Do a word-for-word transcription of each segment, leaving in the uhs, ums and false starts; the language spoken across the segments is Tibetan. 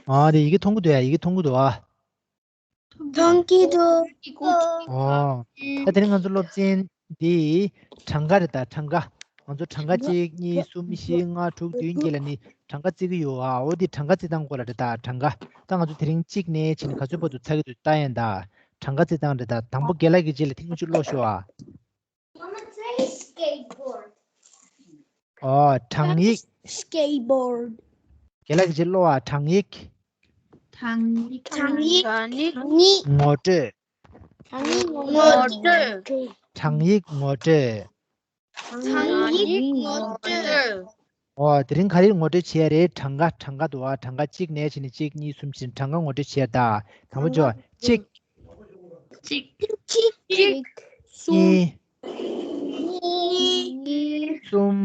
ཨ་དེ་ཡི་གེ་མཐོང་གི་འདུག་ཡ། ཡི་གེ་མཐོང་གི་འདུག་ཨ། མཐོང་གི་འདུག་ཨོ། ད་དེ་རིང་ང་ཚོ་སློབ་ཚན་འདི་གྲངས་ཀ་རེད་ད། གྲངས་ཀ། ང་ཚོ་གྲངས་ཀ་གཅིག་གཉིས། གསུམ། བཞི། ལྔ། དྲུག་བདུན་བརྒྱད་ལ་ནི་གྲངས་ཀ་བརྩི་གི་ཡོད་ཨ། འོ་འདི་གྲངས་ཀ་བརྩི་སྟངས་སྐོར་ལ་རེད་ད། གྲངས་ཀ། ད་ང་ཚོ་དེ་རིང་གཅིག་ནས་བྱས་ནས་ག་ཚོད་བར་དུ་ཚར་གི་འདུག་ལྟ་ཡིན་ད། གྲངས་ཀ་བརྩི་སྟངས་རེད་ད། དང་པོ་རྒན་ལགས་ཀྱི་རྗེས་ལ་ཐེངས་མ་གཅིག་ཀློག་ཤོག་ཨ། Mama, try skateboard. ཨོ། གྲངས་ཡིག Skateboard. རྒན་ལགས་ཀྱི་རྗེས་ཀློག་ཨ། གྲངས་ཡིག་གྲངས་ཡིག་གྲངས་ཡིག་ངོ་སྤྲོད། གྲངས་ཡིག་ངོ་སྤྲོད། གྲངས་ཡིག་ངོ་སྤྲོད། གྲངས་ཡིག་ངོ་སྤྲོད། ཨོ། དེ་རིང་ག་རེ་ངོ་སྤྲོད་བྱས་རེད། གྲངས་ཀ། གྲངས་ཀ་འདུག་ཨ། གྲངས་ཀ་གཅིག་ནས་བྱས་ནས་གཅིག་གཉིས་གསུམ་བྱས་ནས་གྲངས་ཀ་ངོ་སྤྲོད་བྱས་ད། དང་པོ་ཅོ། གཅིག་གཅིག་གཅིག་གཅིག་གཉིས་གཉིས་གསུམ་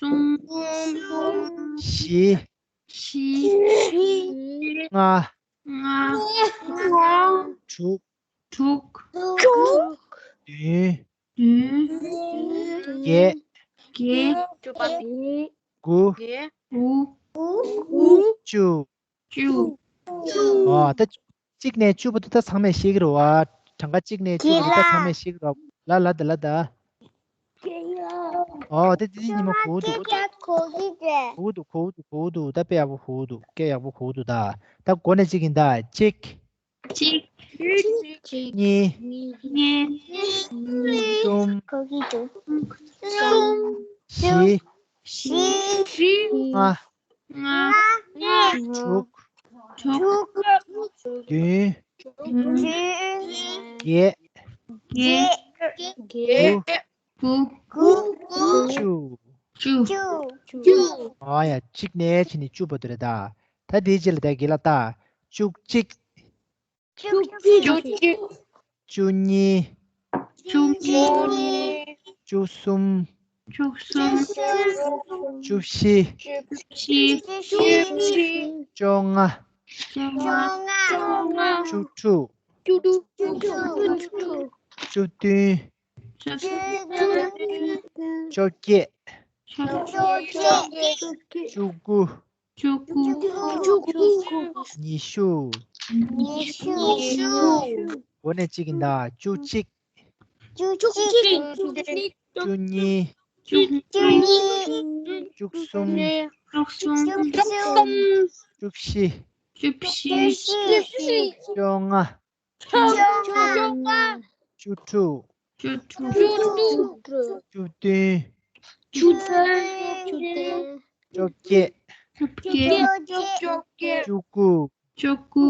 གསུམ་བཞི་བཞི་ལྔ་ལྔ་དྲུག་དྲུག་བདུན་བདུན་བརྒྱད་བརྒྱད་དགུ་དགུ་བཅུ་བཅུ། ཨ། ད་གཅིག་ནས་བཅུ་བར་དུ་ད་ཚང་མས་ཤེས་ཀྱི་རེད་བ། གྲངས་ཀ་གཅིག་ནས་བཅུ་བར་དུ་ད་ཚང་མས་ཤེས་ཀྱི་རེད་བ། ལ་ལ་ད་ལ་ད། ཨོ། ད་དེ་ཉི་མ་གོ་འདུག་གོ་གི་རེད། གོ་འདུག་གོ་འདུག་གོ་འདུག་ད་དཔེ་ཡག་པོ་གོ་འདུག་སྐད་ཡག་པོ་གོ་འདུག་ད། ད་འགོ་ནས་གཅིག་ཡིན་ད། གཅིག་གཅིག་གཉིས་གཉིས་གསུམ་གསུམ་བཞི་བཞི་ལྔ་ལྔ་དྲུག་དྲུག་བདུན་བརྒྱད་བརྒྱད་དགུ་དགུ་དགུ་བཅུ་བཅུ། ཨ་ཡ། གཅིག་ནས་བྱས་ནས་བཅུ་བར་དུ་རེད་ད། ད་དེའི་རྗེས་ལ་ད་རྒན་ལགས་ད། བཅུ་གཅིག་བཅུ་གཅིག་བཅུ་གཉིས། བཅུ་གཉིས། བཅུ་གསུམ། བཅུ་གསུམ། བཅུ་བཞི། བཅུ་བཞི། བཅོ་ལྔ། བཅོ་ལྔ། བཅུ་དྲུག་བཅུ་དྲུག་བཅུ་བདུན། བཅུ་བདུན། བཅོ་བརྒྱད། བཅོ་བརྒྱད། བཅུ་དགུ། བཅུ་དགུ། བཅུ་དགུ། ཉི་ཤུ། ཉི་ཤུ། འགོ་ནས་གཅིག་ཡིན་ད། བཅུ་གཅིག་བཅུ་གཅིག་བཅུ་གཉིས། བཅུ་གཉིས། བཅུ་གསུམ། བཅུ་གསུམ། བཅུ་བཞི། བཅུ་བཞི། བཅོ་ལྔ། བཅོ་ལྔ། བཅུ་དྲུག་བཅུ་དྲུག་བཅུ་བདུན། བཅུ་བདུན། བཅོ་བརྒྱད། བཅོ་བརྒྱད། བཅུ་དགུ་བཅུ་དགུ་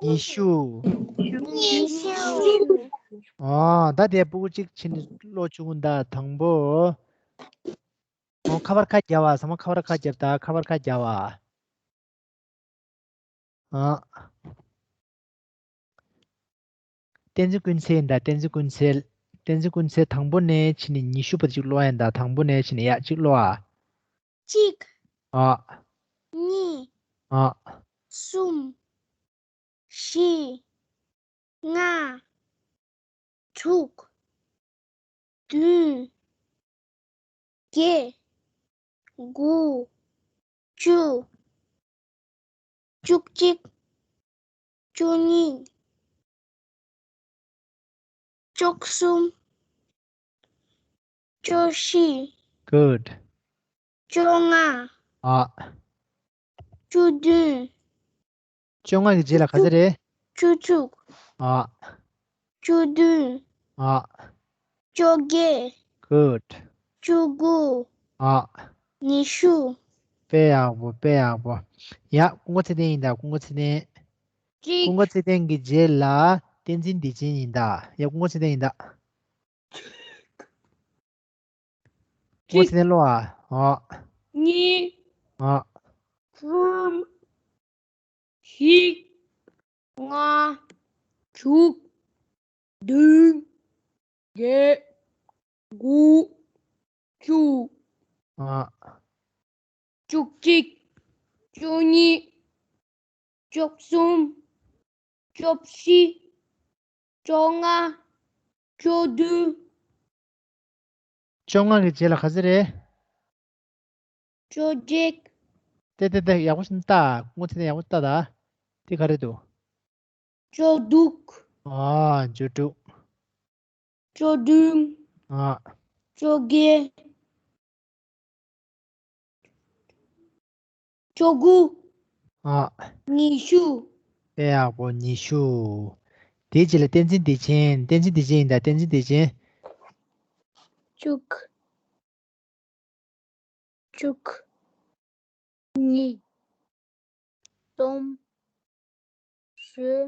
ཉི་ཤུ། ཉི་ཤུ། ཨ། ད་དེ་སྤུ་གུ་གཅིག་ཕྱིན་ནས་ཀློག་བཅུག་གི་ཡིན་ད། དང་པོ། ཨོ། ཁ་པར་ཁ་རྒྱབ་པ། ཚང་མ་ཁ་པར་ཁ་རྒྱབ་ད། ཁ་པར་ཁ་རྒྱབ་པ། ཨ། བསྟན་འཛིན་ཀུན་གསལ་ཡིན་ད། བསྟན་འཛིན་ཀུན་གསལ། བསྟན་འཛིན་ཀུན་གསལ། དང་པོ་ནས་ཕྱིན་ནས་ཉི་ཤུ་བར་གཅིག་ཀློག་ཡིན་ད། དང་པོ་ནས་ཕྱིན་ནས་ཡ་གཅིག་ཀློག་ཨ། གཅིག་ཨ། གཉིས། ཨ། གསུམ། བཞི། ལྔ། དྲུག་བདུན། བརྒྱད། དགུ། བཅུ། བཅུ་གཅིག་བཅུ་གཉིས། བཅུ་གསུམ། བཅུ་བཞི། Good. བཅོ་ལྔ། ཨ། བཅུ་བདུན། བཅོ་ལྔ་གི་རྗེས་ལ་ག་ཚོད་རེད། བཅུ་དྲུག་ཨ། བཅུ་བདུན། ཨ། བཅོ་བརྒྱད། Good. བཅུ་དགུ། ཨ། ཉི་ཤུ། དཔེ་ཡག་པོ། དཔེ་ཡག་པོ། ཡ། ཀུན་དགའ་ཚེ་བརྟན་ཡིན་ད། ཀུན་དགའ་ཚེ་བརྟན། གཅིག་ཀུན་དགའ་ཚེ་བརྟན་གྱི་རྗེས་ལ་བསྟན་འཛིན་བདེ་ཆེན་ཡིན་ད། ཡ། ཀུན་དགའ་ཚེ་བརྟན་ཡིན་ད། ཀུན་དགའ་ཚེ་བརྟན་ཀློག་ཨ། ཨོ། གཉིས། ཨོ། གསུམ། བཞི། ལྔ། དྲུག་བདུན། བརྒྱད། དགུ། བཅུ། ཨོ། བཅུ་གཅིག་བཅུ་གཉིས། བཅུ་གསུམ། བཅུ་བཞི། བཅོ་ལྔ། བཅུ་བདུན། བཅོ་ལྔ་གི་རྗེས་ལ་ག་ཚོད་རེད། བཅོ་བརྒྱད། ཏེ་ཏེ་ཏེ་ཡག་པོ་ཞིག་ལྟ། སྔོན་ཚེ་ནས་ཡག་པོ་ལྟ་ད། དེ་ག་རེ་འདུག་བཅུ་དྲུག་ཨ་བཅུ་དྲུག་བཅུ་བདུན། ཨ་བཅོ་བརྒྱད། བཅུ་དགུ། ཨ་ཉི་ཤུ། དཔེ་ཡག་པོ། ཉི་ཤུ། དེའི་རྗེས་ལ་བསྟན་འཛིན་བདེ་ཆེན། བསྟན་འཛིན་བདེ་ཆེན་ཡིན་ད། བསྟན་འཛིན་བདེ་ཆེན། བཅུ། བཅུ། གཉིས། གསུམ། བཞི།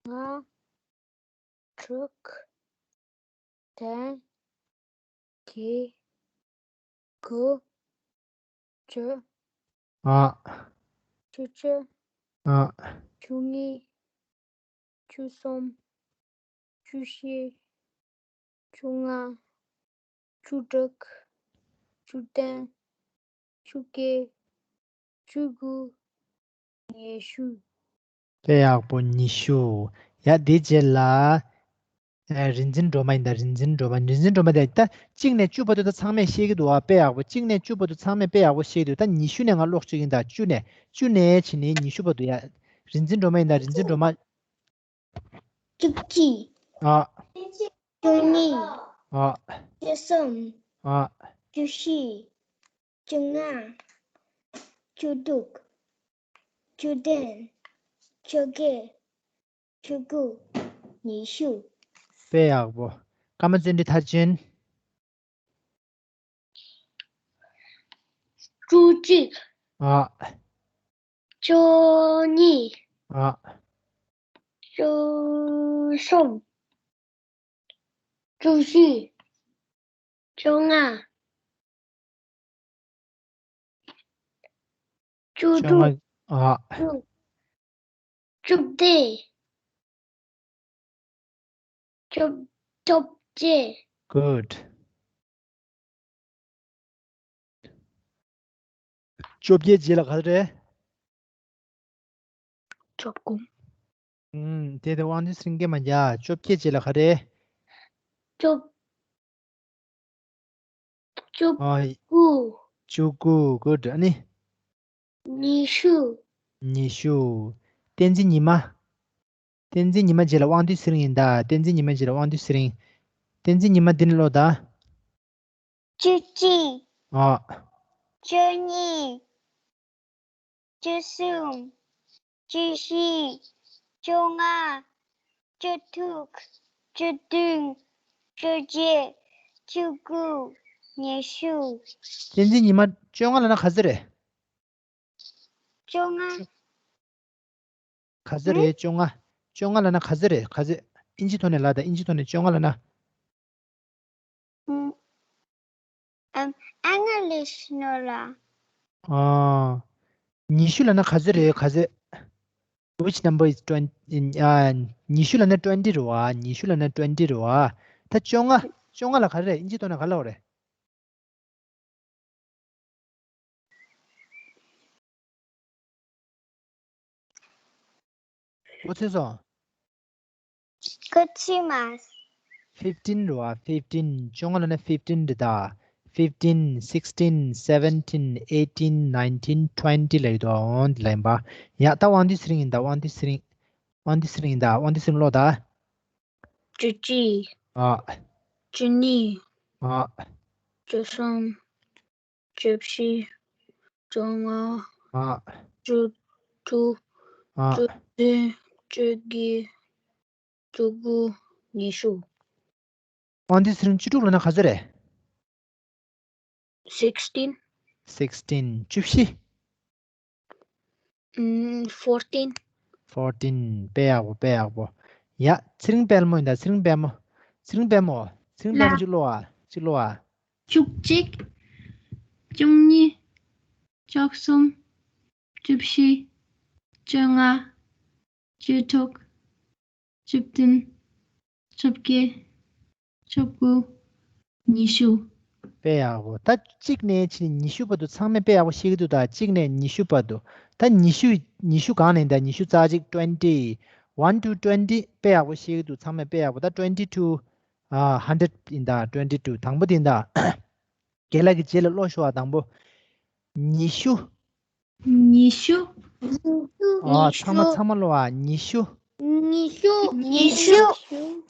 ལྔ། དྲུག་བདུན། བརྒྱད། དགུ། བཅུ། ཨ། བཅུ་གཅིག་ཨ། བཅུ་གཉིས། བཅུ་གསུམ། བཅུ་བཞི། བཅོ་ལྔ། བཅུ་དྲུག་བཅུ་བདུན། བཅོ་བརྒྱད། བཅུ་དགུ། ཉི་ཤུ། དཔེ་ཡག་པོ། ཉི་ཤུ། ཡ། དེའི་རྗེས་ལ། ཨ། རིག་འཛིན་སྒྲོལ་མ་ཡིན་ད། རིག་འཛིན་སྒྲོལ་མ། རིག་འཛིན་སྒྲོལ་མ་དེ་ད་གཅིག་ནས་བཅུ་བར་དུ་ད་ཚང་མས་ཤེས་ཀྱི་འདུག་ཨ། དཔེ་ཡག་པོ། གཅིག་ནས་བཅུ་བར་དུ་ཚང་མས་དཔེ་ཡག་པོ་ཤེས་ཀྱི་འདུག་ད་ཉི་ཤུ་ནས་ང་ཀློག་བཅུག་ཡིན་ད། བཅུ་ནས། བཅུ་ནས་བྱས་ནས་ཉི་ཤུ་བར་དུ་ཡ། རིག་འཛིན་སྒྲོལ་མ་ཡིན་ད། རིག་འཛིན་སྒྲོལ་མ། བཅུ་གཅིག་ཨ། བཅུ་གཉིས། ཨ། བཅུ་གསུམ། ཨ། བཅུ་བཞི། བཅོ་ལྔ། བཅུ་དྲུག་བཅུ་བདུན། བཅོ་བརྒྱད། བཅུ་དགུ། ཉི་ཤུ། དཔེ་ཡག་པོ། ཀརྨ་བརྩོན་འགྲུས་མཐར་ཕྱིན། བཅུ་གཅིག་ཨ། བཅུ་གཉིས། ཨ། བཅུ་གསུམ། བཅུ་བཞི། བཅོ་ལྔ། བཅུ་བཅོ་ལྔ། དྲུག་ཨ། བཅུ་བཅུ་བདུན། བཅུ་བཅོ་བརྒྱད། Good. བཅོ་བརྒྱད་རྗེས་ལ་ག་རེ་རེད། བཅུ་དགུ། ཨུམ། དེ་དེ་དབང་འདུས་ཚེ་རིང་སྐད་མ་རྒྱག་བཅོ་བརྒྱད་རྗེས་ལ་ག་རེ། བཅུ། བཅུ་ཨ། དགུ། བཅུ་དགུ། Good. ཨ་ནི། ཉི་ཤུ། ཉི་ཤུ། བསྟན་འཛིན་ཉི་མ། བསྟན་འཛིན་ཉི་མ་རྗེས་ལ་དབང་འདུས་ཚེ་རིང་ཡིན་ད། བསྟན་འཛིན་ཉི་མ་རྗེས་ལ་དབང་འདུས་ཚེ་རིང་། བསྟན་འཛིན་ཉི་མ་འདི་ནས་ཀློག་ད། བཅུ་གཅིག་ཨ། བཅུ་གཉིས། བཅུ་གསུམ། བཅུ་བཞི། བཅོ་ལྔ། བཅུ་དྲུག་བཅུ་བདུན། བཅོ་བརྒྱད། བཅུ་དགུ། ཉི་ཤུ། བསྟན་འཛིན་ཉི་མ། བཅོ་ལྔ་ལབ་ན་ག་ཚོད་རེད། བཅོ་ལྔ། ག་ཚོད་རེད། བཅོ་ལྔ། བཅོ་ལྔ་ལབ་ན་ག་ཚོད་རེད། ག་ཚོད། ཨིན་ཇི་ཐོག་ནས་ལབ་དང་། ཨིན་ཇི་ཐོག་ནས་བཅོ་ལྔ་ལབ་ན། ཨམ། ཨང་ལིཤ་ནོ་ལ། ཨ། ཉི་ཤུ་ལབ་ན་ག་ཚོད་རེད། ག་ཚོད། Which number is twenty? ཨ། ཉི་ཤུ་ལབ་ན་twenty རེད་བ། ཉི་ཤུ་ལབ་ན་twenty རེད་བ། ད་བཅོ་ལྔ། བཅོ་ལྔ་ལ་ག་རེ་རེད། ཨིན་ཇི་ཐོག་ནས་ག་ལབ་རེད། གོ་ཚོད་སོང་། གོ་ཚོད་མ། fifteen རེད་བ། fifteen། བཅོ་ལྔ་ལབ་ན་fifteen རེད་ད། fifteen, sixteen, seventeen, eighteen, nineteen, twenty ལབ་ཡོད་དོ། འོང་འདི་ལ་ཡིན་པ། ཡ། ད་དབང་འདུས་ཚེ་རིང་ཡིན་ད། དབང་འདུས་ཚེ་རིང་། དབང་འདུས་ཚེ་རིང་ཡིན་ད། དབང་འདུས་ཚེ་རིང་ཀློག་ད། བཅུ་གཅིག་ཨ། བཅུ་གཉིས། ཨ། བཅུ་གསུམ། བཅུ་བཞི། བཅོ་ལྔ། ཨ། བཅུ་དྲུག་ཨ། བཅུ་བདུན། བཅོ་བརྒྱད། བཅུ་དགུ། ཉི་ཤུ། དབང་འདུས་ཚེ་རིང་བཅུ་དྲུག་ལབ་ན་ག་ཚོད་རེད། Sixteen. Sixteen. བཅུ་བཞི། ཨུམ། Fourteen. Fourteen. དཔེ་ཡག་པོ། དཔེ་ཡག་པོ། ཡ། ཚེ་རིང་དཔལ་མོ་ཡིན་ད། ཚེ་རིང་དཔལ་མོ། ཚེ་རིང་དཔལ་མོ། ཚེ་རིང་དཔལ་མོ། ལ། གཅིག་ཀློག་ཨ། གཅིག་ཀློག་ཨ། བཅུ་གཅིག་བཅུ་གཉིས། བཅུ་གསུམ། བཅུ་བཞི། བཅོ་ལྔ། བཅུ་དྲུག་བཅུ་བདུན། བཅོ་བརྒྱད། བཅུ་དགུ། ཉི་ཤུ། དཔེ་ཡག་པོ། ད་གཅིག་ནས་ཕྱིན་ཉི་ཤུ་བར་དུ་ཚང་མས་དཔེ་ཡག་པོ་ཤེས་ཀྱི་འདུག་ད་གཅིག་ནས་ཉི་ཤུ་བར་དུ། ད་ཉི་ཤུ། ཉི་ཤུ་གང་ནས་ད། ཉི་ཤུ་རྩ་གཅིག twenty། One to twenty དཔེ་ཡག་པོ་ཤེས་ཀྱི་འདུག་ཚང་མས་དཔེ་ཡག་པོ། ད་twenty to ཨ། hundred ཡིན་ད། twenty to དང་པོ་དེ་ཡིན་ད། རྒན་ལགས་ཀྱི་རྗེས་ལ་ཀློག་ཤོག་ཨ། དང་པོ། ཉི་ཤུ། ཉི་ཤུ། ཨ། ཚང་མ་ཚང་མ་ཀློག་ཨ། ཉི་ཤུ། ཉི་ཤུ། ཉི་ཤུ།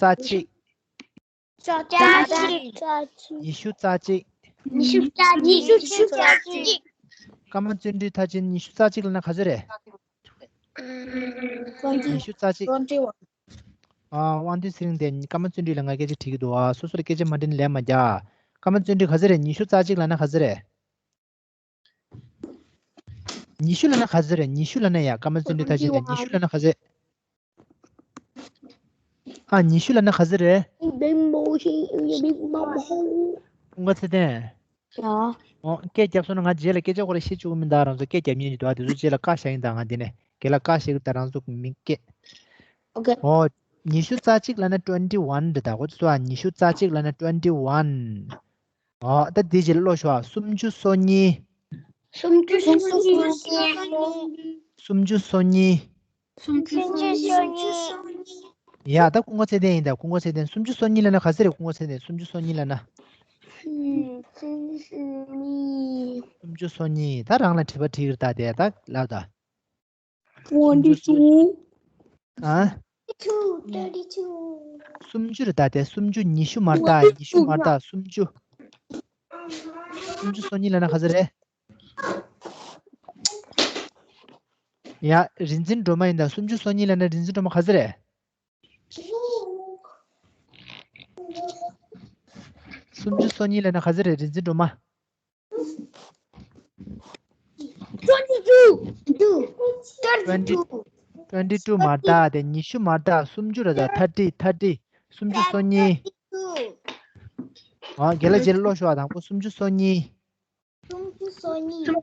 རྩ་གཅིག་རྩ་གཅིག་ཉི་ཤུ་རྩ་གཅིག་ཉི་ཤུ་རྩ་གཅིག་ཉི་ཤུ་རྩ་གཅིག་ཀརྨ་བརྩོན་འགྲུས་མཐར་ཕྱིན། ཉི་ཤུ་རྩ་གཅིག་ལབ་ན་ག་ཚོད་རེད། ཉི་ཤུ་རྩ་གཅིག་ཨ། དབང་འདུས་ཚེ་རིང་དེ་ཀརྨ་བརྩོན་འགྲུས་ལ་ང་སྐད་ཆ་དྲིས་ཀྱི་འདུག་ཨ། སོ་སོར་སྐད་ཆ་མ་དྲིས་ན་ལན་མ་རྒྱག་ཀརྨ་བརྩོན་འགྲུས་ག་ཚོད་རེད། ཉི་ཤུ་རྩ་གཅིག་ལབ་ན་ག་ཚོད་རེད། ཉི་ཤུ་ལབ་ན་ག་ཚོད་རེད། ཉི་ཤུ་ལབ་ན་ཡ། ཀརྨ་བརྩོན་འགྲུས་མཐར་ཕྱིན་ལ་ཉི་ཤུ་ལབ་ན་ག་ཚོད། ཨ། ཉི་ཤུ་ལབ་ན་ག་ཚོད་རེད། ཀུན་དགའ་ཚེ་བརྟན། ཡ། ཨོ། སྐད་རྒྱབ་སོང་ན་ང་རྗེས་ལ་སྐད་ཆ་ཁོ་རང་བཤད་བཅུག་གི་མིན་ད། རང་ཚོ་སྐད་རྒྱབ་མཁན་ཅིག་འདུག་ཨ། དེ་ཚོ་རྗེས་ལ་བཀའ་བཞག་ཡིན་ད། ང་འདི་ནས་རྒན་ལགས་བཀའ་བཞག་གི་ད། རང་ཚོ་མི་སྐད། ཨོ་ཁེ། ཨོ། ཉི་ཤུ་རྩ་གཅིག་ལབ་ན་twenty one རེད་ད། ཁོ་ཚོ་ཨ། ཉི་ཤུ་རྩ་གཅིག་ལབ་ན་twenty one། ཨོ། ད་འདི་རྗེས་ལ་ཀློག་ཤོག་ཨ། སུམ་ཅུ་སོ་གཉིས། སུམ་ཅུ་སོ་གཉིས། སུམ་ཅུ་སོ་གཉིས། སུམ་ཅུ་སོ་གཉིས། ཡ། ད་ཀུན་དགའ་ཚེ་བརྟན་ཡིན་ད། ཀུན་དགའ་ཚེ་བརྟན། སུམ་ཅུ་སོ་གཉིས་ལབ་ན་ག་ཚོད་རེད། ཀུན་དགའ་ཚེ་བརྟན། སུམ་ཅུ་སོ་གཉིས་ལབ་ན། སུམ་ཅུ་སོ་གཉིས། སུམ་ཅུ་སོ་གཉིས། ད་རང་ལ་དྲི་བ་དྲིས་ཀྱི་རེད་ད། དེ་ད་ལབ་ད། twenty two ཨ། twenty two སུམ་ཅུ་རེད་ད། དེ་སུམ་ཅུ། ཉི་ཤུ་མ་རེད་ད། ཉི་ཤུ་མ་རེད་ད། སུམ་ཅུ། སུམ་ཅུ་སོ་གཉིས་ལབ་ན་ག་ཚོད་རེད། ཡ། རིག་འཛིན་སྒྲོལ་མ་ཡིན་ད། སུམ་ཅུ་སོ་གཉིས་ལབ་ན་རིག་འཛིན་སྒྲོལ་མ་ག་ཚོད་རེད། སུམ་ཅུ་སོ་གཉིས་ལབ་ན་ག་ཚོད་རེད། རིག་འཛིན་སྒྲོལ་མ། twenty two twenty two twenty two མ་རེད་ད། དེ་ཉི་ཤུ་མ་རེད་ད། སུམ་ཅུ་རེད་ད། thirty thirty སུམ་ཅུ་སོ་གཉིས། ཨ། རྒན་ལགས་རྗེས་ལ་ཀློག་ཤོག་ཨ། དང་པོ་སུམ་ཅུ་སོ་གཉིས། སུམ་ཅུ་སོ་གཉིས།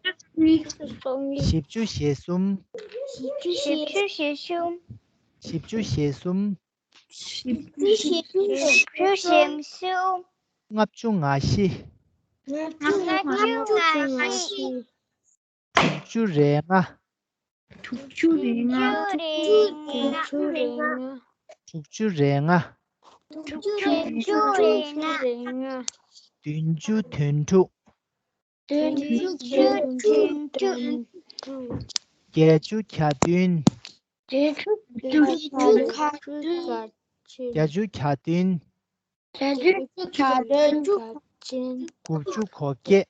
བཞི་བཅུ་ཞེ་གསུམ། བཞི་བཅུ་ཞེ་གསུམ། བཞི་བཅུ་ཞེ་གསུམ། བཞི་བཅུ་ཞེ་གསུམ། བཞི་བཅུ་ཞེ་གསུམ། ལྔ་བཅུ་ང་བཞི། ལྔ་བཅུ་ང་བཞི། དྲུག་ཅུ་རེ་ལྔ། དྲུག་ཅུ་རེ་ལྔ། དྲུག་ཅུ་རེ་ལྔ། དྲུག་ཅུ་རེ་ལྔ། བདུན་ཅུ་དོན་དྲུག་བདུན་ཅུ་དོན་དྲུག་བརྒྱད་ཅུ་གྱ་བདུན། བརྒྱད་ཅུ་གྱ་བདུན། བརྒྱད་ཅུ་གྱ་བདུན། དགུ་བཅུ་གོ་བརྒྱད།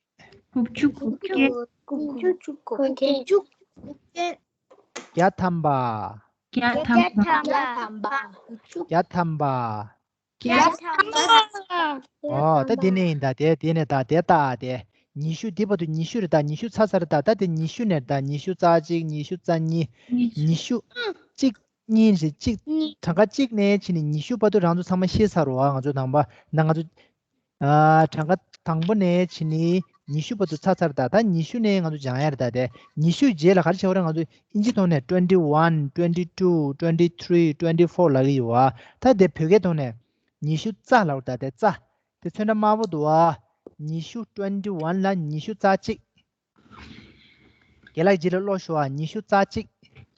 དགུ་བཅུ་གོ་བརྒྱད། དགུ་བཅུ་གོ་བརྒྱད། བརྒྱ་ཐམ་པ། བརྒྱ་ཐམ་པ། བརྒྱ་ཐམ་པ། བརྒྱ་ཐམ་པ། ཨོ། ད་དེ་ནས་ཡིན་ད། དེ་དེ་ནས་ད་དེ་ད་དེ། ཉི་ཤུ། འདི་བར་དུ་ཉི་ཤུ་རེད་ད། ཉི་ཤུ་ཚར་ཚར་རེད་ད། ད་དེ་ཉི་ཤུ་ནས་ད། ཉི་ཤུ་རྩ་གཅིག་ཉི་ཤུ་རྩ་གཉིས། ཉི་ཤུ་གཅིག་གཉིས་རེད། གཅིག་གྲངས་ཀ་གཅིག་ནས་ཕྱིན་ནས་ཉི་ཤུ་བར་དུ་རང་ཚོ་ཚང་མ་ཤེས་ཚར་རོ། ཨ། ང་ཚོ་དང་པ་ན་ང་ཚོ། ཨ། གྲངས་ཀ་དང་པོ་ནས་ཕྱིན་ནས་ཉི་ཤུ་བར་དུ་ཚར་ཚར་རེད་ད། ད་ཉི་ཤུ་ནས་ང་ཚོ་སྦྱང་ཡ་རེད་ད། དེ་ཉི་ཤུའི་རྗེས་ལ་ག་རེ་བྱེད་པ་རེད། ང་ཚོ་ཨིན་ཇི་ཐོག་ནས་twenty one twenty two twenty three twenty four ལབ་ཀྱི་ཡོད་པ། ད་དེ་བོད་སྐད་ཐོག་ནས་ཉི་ཤུ་རྩ་ལབ་རེད་ད། དེ་རྩ། དེ་ཚོན་ཁྲ་དམར་པོ་འདུག་པ། ཉི་ཤུ། twenty one ལ་ཉི་ཤུ་རྩ་གཅིག་རྒན་ལགས་རྗེས་ལ་ཀློག་ཤོག་ཨ། ཉི་ཤུ་རྩ་གཅིག་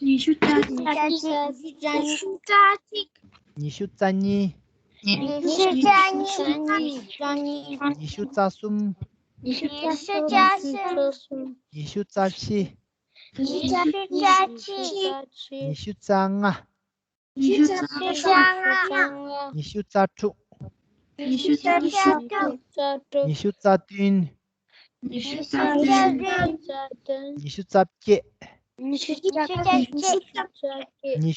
ཉི་ཤུ་རྩ་གཅིག་ཉི་ཤུ་རྩ་གཅིག་ཉི་ཤུ་རྩ་གཉིས། ཉི་ཤུ་རྩ་གཉིས། ཉི་ཤུ་རྩ་གསུམ། ཉི་ཤུ་རྩ་གསུམ། ཉི་ཤུ་རྩ་བཞི། ཉི་ཤུ་རྩ་བཞི། ཉི་ཤུ་རྩ་ལྔ། ཉི་ཤུ་རྩ་ལྔ། ཉི་ཤུ་རྩ་དྲུག་ཉི་ཤུ་རྩ་དྲུག་ཉི་ཤུ་རྩ་བདུན། ཉི་ཤུ་རྩ་བདུན། ཉི་ཤུ་རྩ་བརྒྱད། ཉི་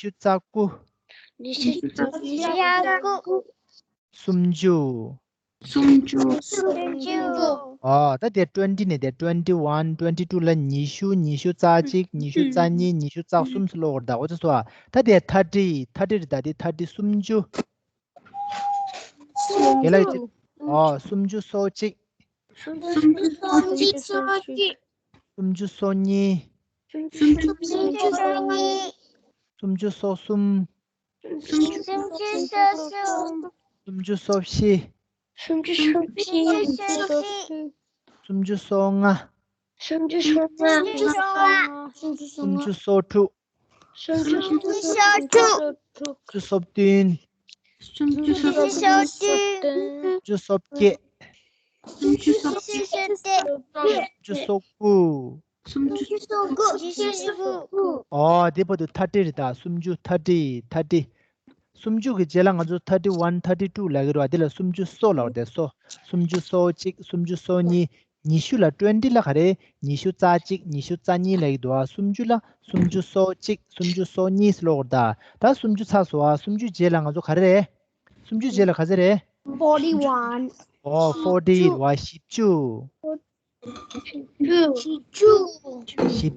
ཤུ་རྩ་དགུ་ཉི་ཤུ་རྩ་དགུ་སུམ་ཅུ། སུམ་ཅུ། སུམ་ཅུ། ཨ། ད་དེ་twenty ནས་དེ་twenty one twenty two ལ་ཉི་ཤུ། ཉི་ཤུ་རྩ་གཅིག་ཉི་ཤུ་རྩ་གཉིས། ཉི་ཤུ་རྩ་གསུམ་ཟེར་ཀློག་གི་རེད་ད། འོ་ཙི་སོ། ཨ། ད་དེ་thirty། thirty རེད་ད། དེ་thirty སུམ་ཅུ། རྒན་ལགས་ཀྱིས། ཨ། སུམ་ཅུ་སོ་གཅིག་སུམ་ཅུ་སོ་གཅིག་སུམ་ཅུ་སོ་གཉིས། སུམ་ཅུ་སོ་གཉིས། སུམ་ཅུ་སོ་གསུམ། སུམ་ཅུ་སོ་གསུམ། སུམ་ཅུ་སོ་བཞི། སུམ་ཅུ་སོ་བཞི། སུམ་ཅུ་སོ་ལྔ། སུམ་ཅུ་སོ་ལྔ། སུམ་ཅུ་སོ་དྲུག་སུམ་ཅུ་སོ་དྲུག་སུམ་ཅུ་སོ་བདུན། སུམ་ཅུ་སོ་བདུན། སུམ་ཅུ་སོ་བརྒྱད། སུམ་ཅུ་སོ་བརྒྱད། སུམ་ཅུ་སོ་དགུ། སུམ་ཅུ་སོ་དགུ། ཨོ་དེ་བར་དུ་ཐར་ཊི་རེད་ད། སུམ་ཅུ། ཐར་ཊི། ཐར་ཊི། སུམ་ཅུ་གི་རྗེས་ལ་ང་ཚོ་thirty one, thirty two ལབ་ཀྱི་རེད་བ། དེ་ལ་སུམ་ཅུ་སོ་ལབ་དེ་སོ། སུམ་ཅུ་སོ་གཅིག་སུམ་ཅུ་སོ་གཉིས། ཉི་ཤུ་ལ་twenty ལ་ག་རེ། ཉི་ཤུ་རྩ་གཅིག་ཉི་ཤུ་རྩ་གཉིས་ལབ་ཀྱི་འདུག་ཨ། སུམ་ཅུ་ལ་སུམ་ཅུ་སོ་གཅིག་སུམ་ཅུ་སོ་གཉིས་ལབ་དགོས་རེད་ད། ད་སུམ་ཅུ་ཚར་སོང་ཨ། སུམ་ཅུ་རྗེས་ལ་ང་ཚོ་ག་རེ་རེད། སུམ་ཅུ་རྗེས་ལ་ག་ཚོད་རེད། Forty one. ཨོ་forty རེད་བ། བཞི་བཅུ། བཞི་བཅུ། བཞི་བཅུ་ཞེ་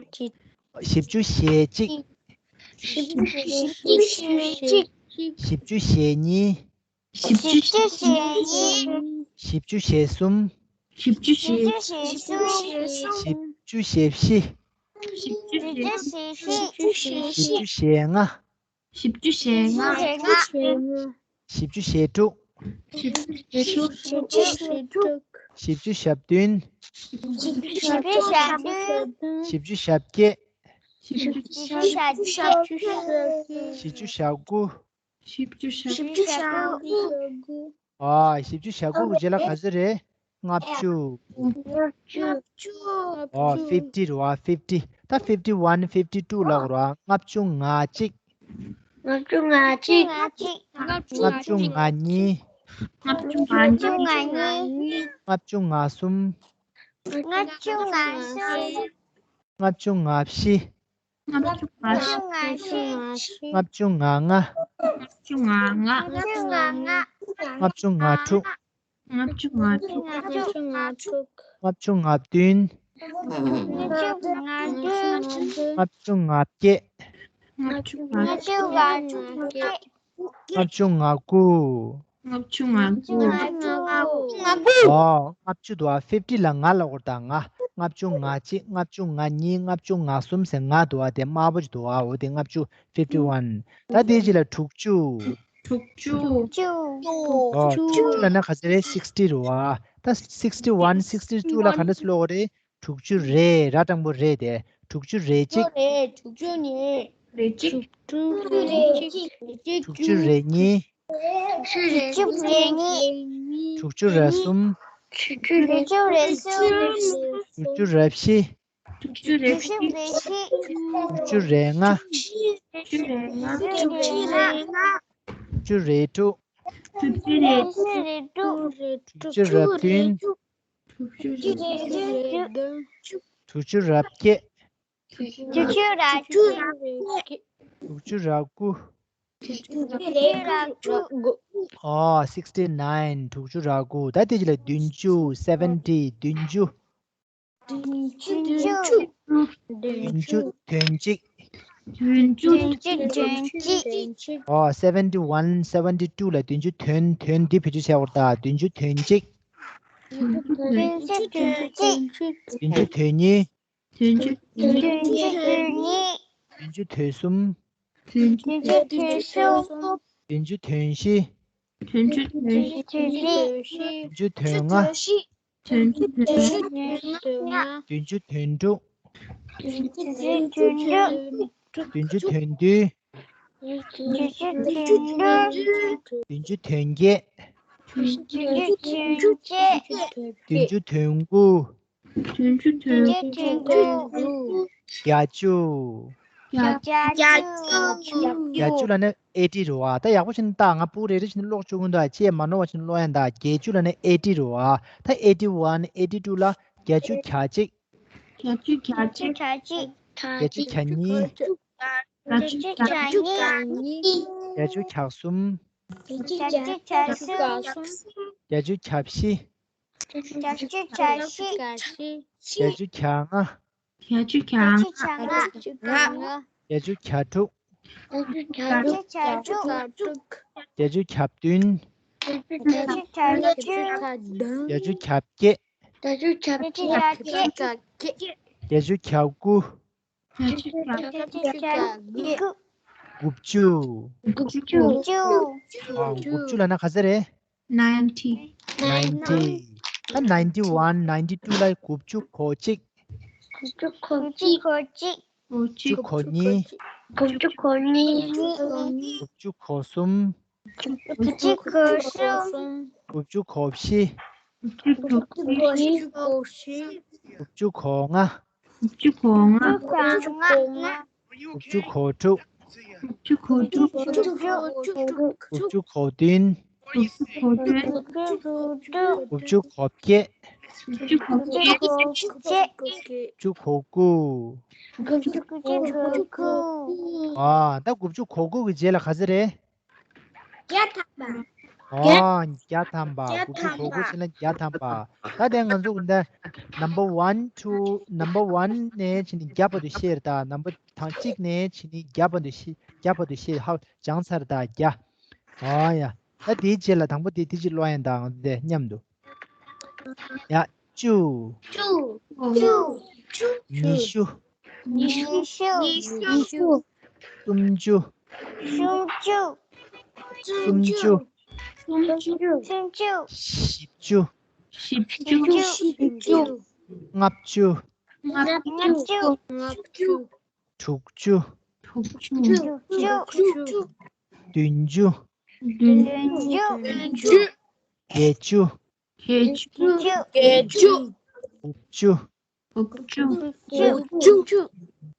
གཅིག་བཞི་བཅུ་ཞེ་གཅིག་བཞི་བཅུ་ཞེ་གཉིས། བཞི་བཅུ་ཞེ་གཉིས། བཞི་བཅུ་ཞེ་གསུམ། བཞི་བཅུ་ཞེ་གསུམ། བཞི་བཅུ་ཞེ་བཞི། བཞི་བཅུ་ཞེ་ལྔ། བཞི་བཅུ་ཞེ་ལྔ། བཞི་བཅུ་ཞེ་དྲུག་བཞི་བཅུ་ཞེ་དྲུག་བཞི་བཅུ་ཞེ་བདུན། བཞི་བཅུ་ཞེ་བརྒྱད། བཞི་བཅུ་ཞེ་དགུ་བཞི་བཅུ་ཞེ་དགུ་ཨ། བཞི་བཅུ་ཞེ་དགུ་གི་རྗེས་ལ་ག་ཚོད་རེད། ལྔ་བཅུ། ཨོ་fifty རེད་བ། fifty། ད་fifty one, fifty two ལབ་དགོས་རེད་བ། ལྔ་བཅུ་ང་གཅིག་ལྔ་བཅུ་ང་གཅིག་ལྔ་བཅུ་ང་གཉིས། ལྔ་བཅུ་ང་གཉིས། ལྔ་བཅུ་ང་གསུམ། ལྔ་བཅུ་ང་གསུམ། ལྔ་བཅུ་ང་བཞི། ལྔ་བཅུ་ང་བཞི། ལྔ་བཅུ་ང་ལྔ། ལྔ་བཅུ་ང་ལྔ། ལྔ་བཅུ་ང་དྲུག་ལྔ་བཅུ་ང་དྲུག་ལྔ་བཅུ་ང་བདུན། ལྔ་བཅུ་ང་བརྒྱད། ལྔ་བཅུ་ང་དགུ། ལྔ་བཅུ་ང་དགུ། ཨོ། ལྔ་བཅུ་འདུག་ཨ། fifty ལ་ང་ལབ་དགོས་རེད་ད། ང་། ལྔ་བཅུ་ང་གཅིག་ལྔ་བཅུ་ང་གཉིས། ལྔ་བཅུ་ང་གསུམ་ཟེར་ང་འདུག་ཨ། དེ་དམར་པོ་ཅིག་འདུག་ཨ། འོ་དེ་ལྔ་བཅུ། fifty one། ད་དེའི་རྗེས་ལ་དྲུག་ཅུ། དྲུག་ཅུ། ཨོ། དྲུག་ཅུ་ལབ་ན་ག་ཚོད་རེད། sixty རེད་བ། ད་sixty one, sixty two ལ་ག་འདྲ་ལབ་དགོས་རེད། དྲུག་ཅུ་རེ། ར་སྤྲང་པོ་རེ་དེ། དྲུག་ཅུ་རེ་གཅིག་དྲུག་ཅུ་རེ་གཅིག་དྲུག་ཅུ་རེ་གཉིས། དྲུག་ཅུ་རེ་གཉིས། དྲུག་ཅུ་རེ་གསུམ། དྲུག་ཅུ་རེ་བཞི། དྲུག་ཅུ་རེ་བཞི། དྲུག་ཅུ་རེ་ལྔ། དྲུག་ཅུ་རེ་ལྔ། དྲུག་ཅུ་རེ་ལྔ། དྲུག་ཅུ་རེ་དྲུག་དྲུག་ཅུ་རེ་དྲུག་དྲུག་ཅུ་རེ་བདུན། དྲུག་ཅུ་རེ་བདུན། དྲུག་ཅུ་རེ་བརྒྱད། དྲུག་ཅུ་རེ་དྲུག་དྲུག་ཅུ་རེ་དགུ། དྲུག་ཅུ་རེ་དགུ། ཨོ། sixty nine། དྲུག་ཅུ་རེ་དགུ། ད་དེ་རྗེས་ལ་བདུན་ཅུ། seventy། བདུན་ཅུ། བདུན་ཅུ། བདུན་ཅུ་དོན་གཅིག་བདུན་ཅུ་དོན་གཅིག་ཨོ། seventy one, seventy two ལ་བདུན་ཅུ་དོན། དོན་འདི་བེད་སྤྱོད་བྱ་བར་གདའ། བདུན་ཅུ་དོན་གཅིག་བདུན་ཅུ་དོན་གཅིག་བདུན་ཅུ་དོན་གཉིས། བདུན་ཅུ་དོན་གཉིས། བདུན་ཅུ་དོན་གསུམ། བདུན་ཅུ་དོན་གསུམ། བདུན་ཅུ་དོན་བཞི། བདུན་ཅུ་དོན་བཞི། བདུན་ཅུ་དོན་ལྔ། བདུན་ཅུ་དོན་ལྔ། བདུན་ཅུ་དོན་དྲུག་བདུན་ཅུ་དོན་དྲུག་བདུན་ཅུ་དོན་བདུན། བདུན་ཅུ་དོན་བརྒྱད། བདུན་ཅུ་དོན་དགུ། བདུན་ཅུ་དོན་དགུ། བརྒྱད་ཅུ། བརྒྱད་ཅུ། བརྒྱད་ཅུ་ལབ་ན་eighty རེད་བ། ད་ཡག་པོ་བྱས་ནས་ལྟ། ང་ཕྲུ་གུ་རེ་རེ་བྱས་ནས་ཀློག་བཅུག་གི་འདུག་ཁྱེད་མ་ནོར་བ་བྱས་ནས་ཀློག་ཡ་ད། བརྒྱད་ཅུ་ལབ་ན་eighty རེད་བ། ད་eighty one, eighty two ལ་བརྒྱད་ཅུ་གྱ་གཅིག་བརྒྱད་ཅུ་གྱ་གཅིག་བརྒྱད་ཅུ་གྱ་གཉིས། བརྒྱད་ཅུ་གྱ་གཉིས། བརྒྱད་ཅུ་གྱ་གསུམ། བརྒྱད་ཅུ་གྱ་གསུམ། བརྒྱད་ཅུ་གྱ་བཞི། བརྒྱད་ཅུ་གྱ་བཞི། བརྒྱད་ཅུ་གྱ་ལྔ། བརྒྱད་ཅུ་གྱ་ལྔ། བརྒྱད་ཅུ་གྱ་དྲུག་བརྒྱད་ཅུ་གྱ་དྲུག་བརྒྱད་ཅུ་གྱ་བདུན། བརྒྱད་ཅུ་གྱ་བདུན། བརྒྱད་ཅུ་གྱ་བརྒྱད། བརྒྱད་ཅུ་གྱ་བརྒྱད། བརྒྱད་ཅུ་གྱ་དགུ། བརྒྱད་ཅུ་གྱ་དགུ། དགུ་བཅུ། དགུ་བཅུ། ཨ། དགུ་བཅུ་ལབ་ན་ག་ཚོད་རེད། ninety ninety། ད་ninety one, ninety two ལ་དགུ་བཅུ་གོ་གཅིག་དགུ་བཅུ་གོ་གཅིག་དགུ་བཅུ་གོ་གཉིས། དགུ་བཅུ་གོ་གཉིས། དགུ་བཅུ་གོ་གསུམ། དགུ་བཅུ་གོ་གསུམ། དགུ་བཅུ་གོ་བཞི། དགུ་བཅུ་གོ་བཞི། དགུ་བཅུ་གོ་ལྔ། དགུ་བཅུ་གོ་ལྔ། དགུ་བཅུ་གོ་དྲུག་དགུ་བཅུ་གོ་དྲུག་དགུ་བཅུ་གོ་བདུན། དགུ་བཅུ་གོ་བདུན། དགུ་བཅུ་གོ་བརྒྱད། དགུ་བཅུ་གོ་བརྒྱད། དགུ་བཅུ་གོ་དགུ། དགུ་བཅུ་གོ་དགུ། ཨ། ད་དགུ་བཅུ་གོ་དགུ་གི་རྗེས་ལ་ག་ཚོད་རེད། བརྒྱ་ཐམ་པ། ཨ། བརྒྱ་ཐམ་པ། བརྒྱ་དགུ་བཅུ་གོ་དགུ་ཕྱིན་ན་བརྒྱ་ཐམ་པ། ད་དེ་ང་ཚོ་འདི་number one to number one ནས་ཕྱིན་ནས་བརྒྱ་བར་དུ་བཤད་རེད། ད་number དང་གཅིག་ནས་ཕྱིན་ནས་བརྒྱ་བར་དུ་བཤད། བརྒྱ་བར་དུ་བཤད། ཧ། སྦྱངས་ཚར། ད་བརྒྱ། ཨ་ཡ། ད་དེའི་རྗེས་ལ་དང་པོ་དེ་དེ་གཅིག་ཀློག་ཡིན། ད་ང་ཚོ་དེ་མཉམ་དུ། ཡ། བཅུ། བཅུ། བཅུ། ཉི་ཤུ། ཉི་ཤུ། ཉི་ཤུ། ཉི་ཤུ། སུམ་ཅུ། སུམ་ཅུ། སུམ་ཅུ། སུམ་ཅུ། སུམ་ཅུ། བཞི་བཅུ། བཞི་བཅུ། བཞི་བཅུ། ལྔ་བཅུ། ལྔ་བཅུ། ལྔ་བཅུ། དྲུག་ཅུ། དྲུག་ཅུ། དྲུག་ཅུ། བདུན་ཅུ། བདུན་ཅུ། བརྒྱད་ཅུ། བརྒྱད་ཅུ། བརྒྱད་ཅུ། དགུ་བཅུ། དགུ་བཅུ། དགུ་བཅུ། དགུ་བཅུ།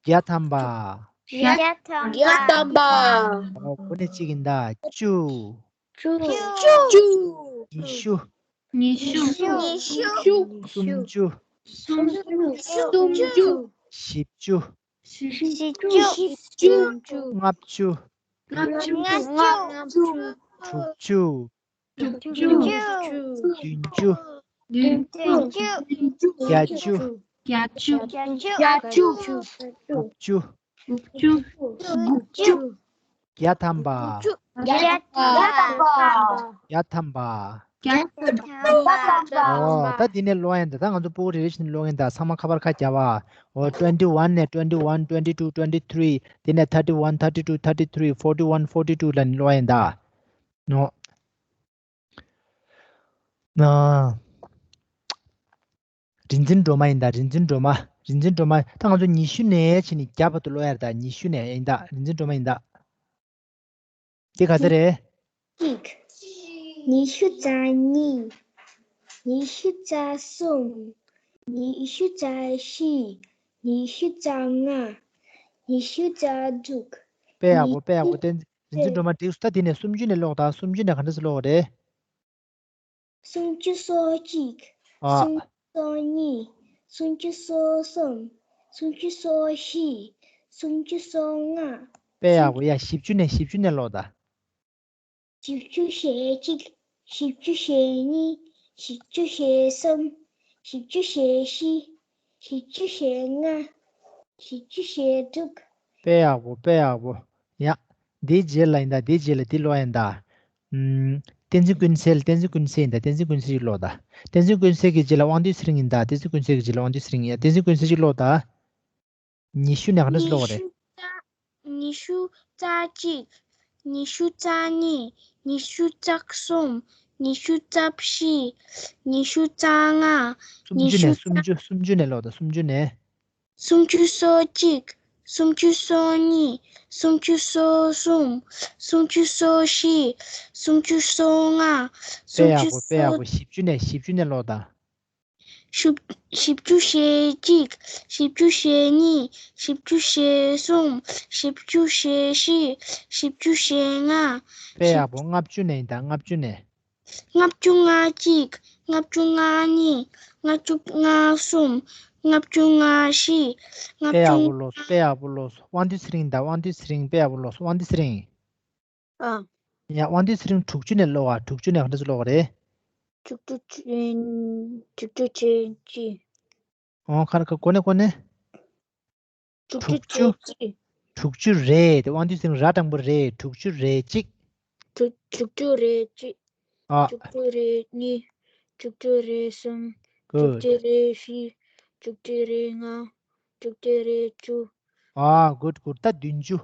བརྒྱ་ཐམ་པ། བརྒྱ་ཐམ་པ། བརྒྱ་ཐམ་པ། ཨོ། གོ་ནས་གཅིག་ཡིན། ད་བཅུ། བཅུ། བཅུ། ཉི་ཤུ། ཉི་ཤུ། ཉི་ཤུ། སུམ་ཅུ། སུམ་ཅུ། སུམ་ཅུ། བཞི་བཅུ། བཞི་བཅུ། བཞི་བཅུ། ལྔ་བཅུ། ལྔ་བཅུ། ལྔ་བཅུ། དྲུག་ཅུ། དྲུག་ཅུ། བདུན་ཅུ། བདུན་ཅུ། བརྒྱད་ཅུ། བརྒྱད་ཅུ། བརྒྱད་ཅུ། དགུ་བཅུ། དགུ་བཅུ། དགུ་བཅུ། བརྒྱ་ཐམ་པ། བརྒྱ་ཐམ་པ། བརྒྱ་ཐམ་པ། བརྒྱ་ཐམ་པ། ཨོ། ད་འདི་ནས་ཀློག་ཡིན། ད་ད་ང་ཚོ་སྤུ་གུ་རེ་རེ་བཞིན་ཀློག་ཡིན། ད་ཚང་མ་ཁ་པར་ཁ་རྒྱབ་ཨ། ཨོ། twenty one ནས་twenty one, twenty two, twenty three དེ་ནས་thirty one, thirty two, thirty three, forty one, forty two ལ་ནི་ཀློག་ཡིན། ད་ནོ། ན། རིག་འཛིན་སྒྲོལ་མ་ཡིན། ད་རིག་འཛིན་སྒྲོལ་མ། རིག་འཛིན་སྒྲོལ་མ། ད་ང་ཚོ་ཉི་ཤུ་ནས་ཕྱིན་ནས་བརྒྱ་བར་དུ་ཀློག་ཡ་རེད། ད་ཉི་ཤུ་ནས་ཡིན། ད་རིག་འཛིན་སྒྲོལ་མ་ཡིན། ད་དེ་ག་ཚོད་རེད། གཅིག་ཉི་ཤུ་རྩ་གཉིས། ཉི་ཤུ་རྩ་གསུམ། ཉི་ཤུ་རྩ་བཞི། ཉི་ཤུ་རྩ་ལྔ། ཉི་ཤུ་རྩ་དྲུག་དཔེ་ཡག་པོ། དཔེ་ཡག་པོ། བསྟན། རིག་འཛིན་སྒྲོལ་མ་འགྲིག་སོང་། ད་དེ་ནས་སུམ་ཅུ་ནས་ཀློག་ད། སུམ་ཅུ་ནས་ག་འདྲ་སེ་ཀློག་རེད། སུམ་ཅུ་སོ་གཅིག་ཨ། སུམ་ཅུ་སོ་གཉིས། སུམ་ཅུ་སོ་གསུམ། སུམ་ཅུ་སོ་བཞི། སུམ་ཅུ་སོ་ལྔ། དཔེ་ཡག་པོ། ཡ། བཞི་བཅུ་ནས། བཞི་བཅུ་ནས་ཀློག་ད། བཞི་བཅུ་ཞེ་གཅིག་བཞི་བཅུ་ཞེ་གཉིས། བཞི་བཅུ་ཞེ་གསུམ། བཞི་བཅུ་ཞེ་བཞི། བཞི་བཅུ་ཞེ་ལྔ། བཞི་བཅུ་ཞེ་དྲུག་དཔེ་ཡག་པོ། དཔེ་ཡག་པོ། ཡ། འདིའི་རྗེས་ལ་ཡིན། ད་འདིའི་རྗེས་ལ་འདི་ཀློག་ཡིན། ད། ཨམ། བསྟན་འཛིན་ཀུན་གསལ། བསྟན་འཛིན་ཀུན་གསལ་ཡིན། ད་བསྟན་འཛིན་ཀུན་གསལ་ཞིག་ཀློག་ད། བསྟན་འཛིན་ཀུན་གསལ་གྱི་རྗེས་ལ་དབང་འདུས་ཚེ་རིང་ཡིན། ད་བསྟན་འཛིན་ཀུན་གསལ་གྱི་རྗེས་ལ་དབང་འདུས་ཚེ་རིང་ཡིན། ཡ། བསྟན་འཛིན་ཀུན་གསལ་ཞིག་ཀློག་ད། ཉི་ཤུ་ནས་ག་འདྲ་སེ་ཀློག་པ་རེད། ཉི་ཤུ་རྩ་གཅིག་ཉི་ཤུ་རྩ་གཉིས། ཉི་ཤུ་རྩ་གསུམ། ཉི་ཤུ་རྩ་བཞི། ཉི་ཤུ་རྩ་ལྔ། སུམ་ཅུ་ནས། ཉི་ཤུ་རྩ། སུམ་ཅུ། སུམ་ཅུ་ནས་ཀློག་ད། སུམ་ཅུ་ནས། སུམ་ཅུ་སོ་གཅིག་སུམ་ཅུ་སོ་གཉིས། སུམ་ཅུ་སོ་གསུམ། སུམ་ཅུ་སོ་བཞི། སུམ་ཅུ་སོ་ལྔ། དཔེ་ཡག་པོ། དཔེ་ཡག་པོ། བཞི་བཅུ་ནས། བཞི་བཅུ་ནས་ཀློག་ད། བཞི་བཅུ་ཞེ་གཅིག་བཞི་བཅུ་ཞེ་གཉིས། བཞི་བཅུ་ཞེ་གསུམ། བཞི་བཅུ་ཞེ་བཞི། བཞི་བཅུ་ཞེ་ལྔ། དཔེ་ཡག་པོ། ལྔ་བཅུ་ནས་ཡིན། ད་ལྔ་བཅུ་ནས། ལྔ་བཅུ་ང་གཅིག་ལྔ་བཅུ་ང་གཉིས། ལྔ་བཅུ་ང་གསུམ། ལྔ་བཅུ་ང་བཞི། ལྔ་བཅུ། དཔེ་ཡག་པོ་ཀློག་སོང་། དཔེ་ཡག་པོ་ཀློག་སོང་། དབང་འདུས་ཚེ་རིང་། ད་དབང་འདུས་ཚེ་རིང་། དཔེ་ཡག་པོ་ཀློག་སོང་། དབང་འདུས་ཚེ་རིང་། ཨ། ཡ། དབང་འདུས་ཚེ་རིང་དྲུག་ཅུ་ནས་ཀློག་ཨ། དྲུག་ཅུ་ནས་ག་འདྲ་སེ་ཀློག་པ་རེད། དྲུག་ཅུ་ཅན། དྲུག་ཅུ་ཅན་གཅིག་ཨོ། ཁ་ར་ཁ། གོ་ནས་གོ་ནས། དྲུག་ཅུ་དྲུག་ཅུ། ཅན་གཅིག་དྲུག་ཅུ་རེ། དེ་དབང་འདུས་ཚེ་རིང་ར་དྲང་པོ་རེ། དྲུག་ཅུ་རེ་གཅིག་དྲུག་དྲུག་ཅུ་རེ་གཅིག་ཨ། དྲུག་ཅུ་རེ་གཉིས། དྲུག་ཅུ་རེ་གསུམ། དྲུག་ཅུ་རེ་བཞི། དྲུག་ཅུ་རེ་ལྔ། དྲུག་ཅུ་རེ་བཅུ། ཨ། གུཌ་གུཌ། ད་བདུན་ཅུ།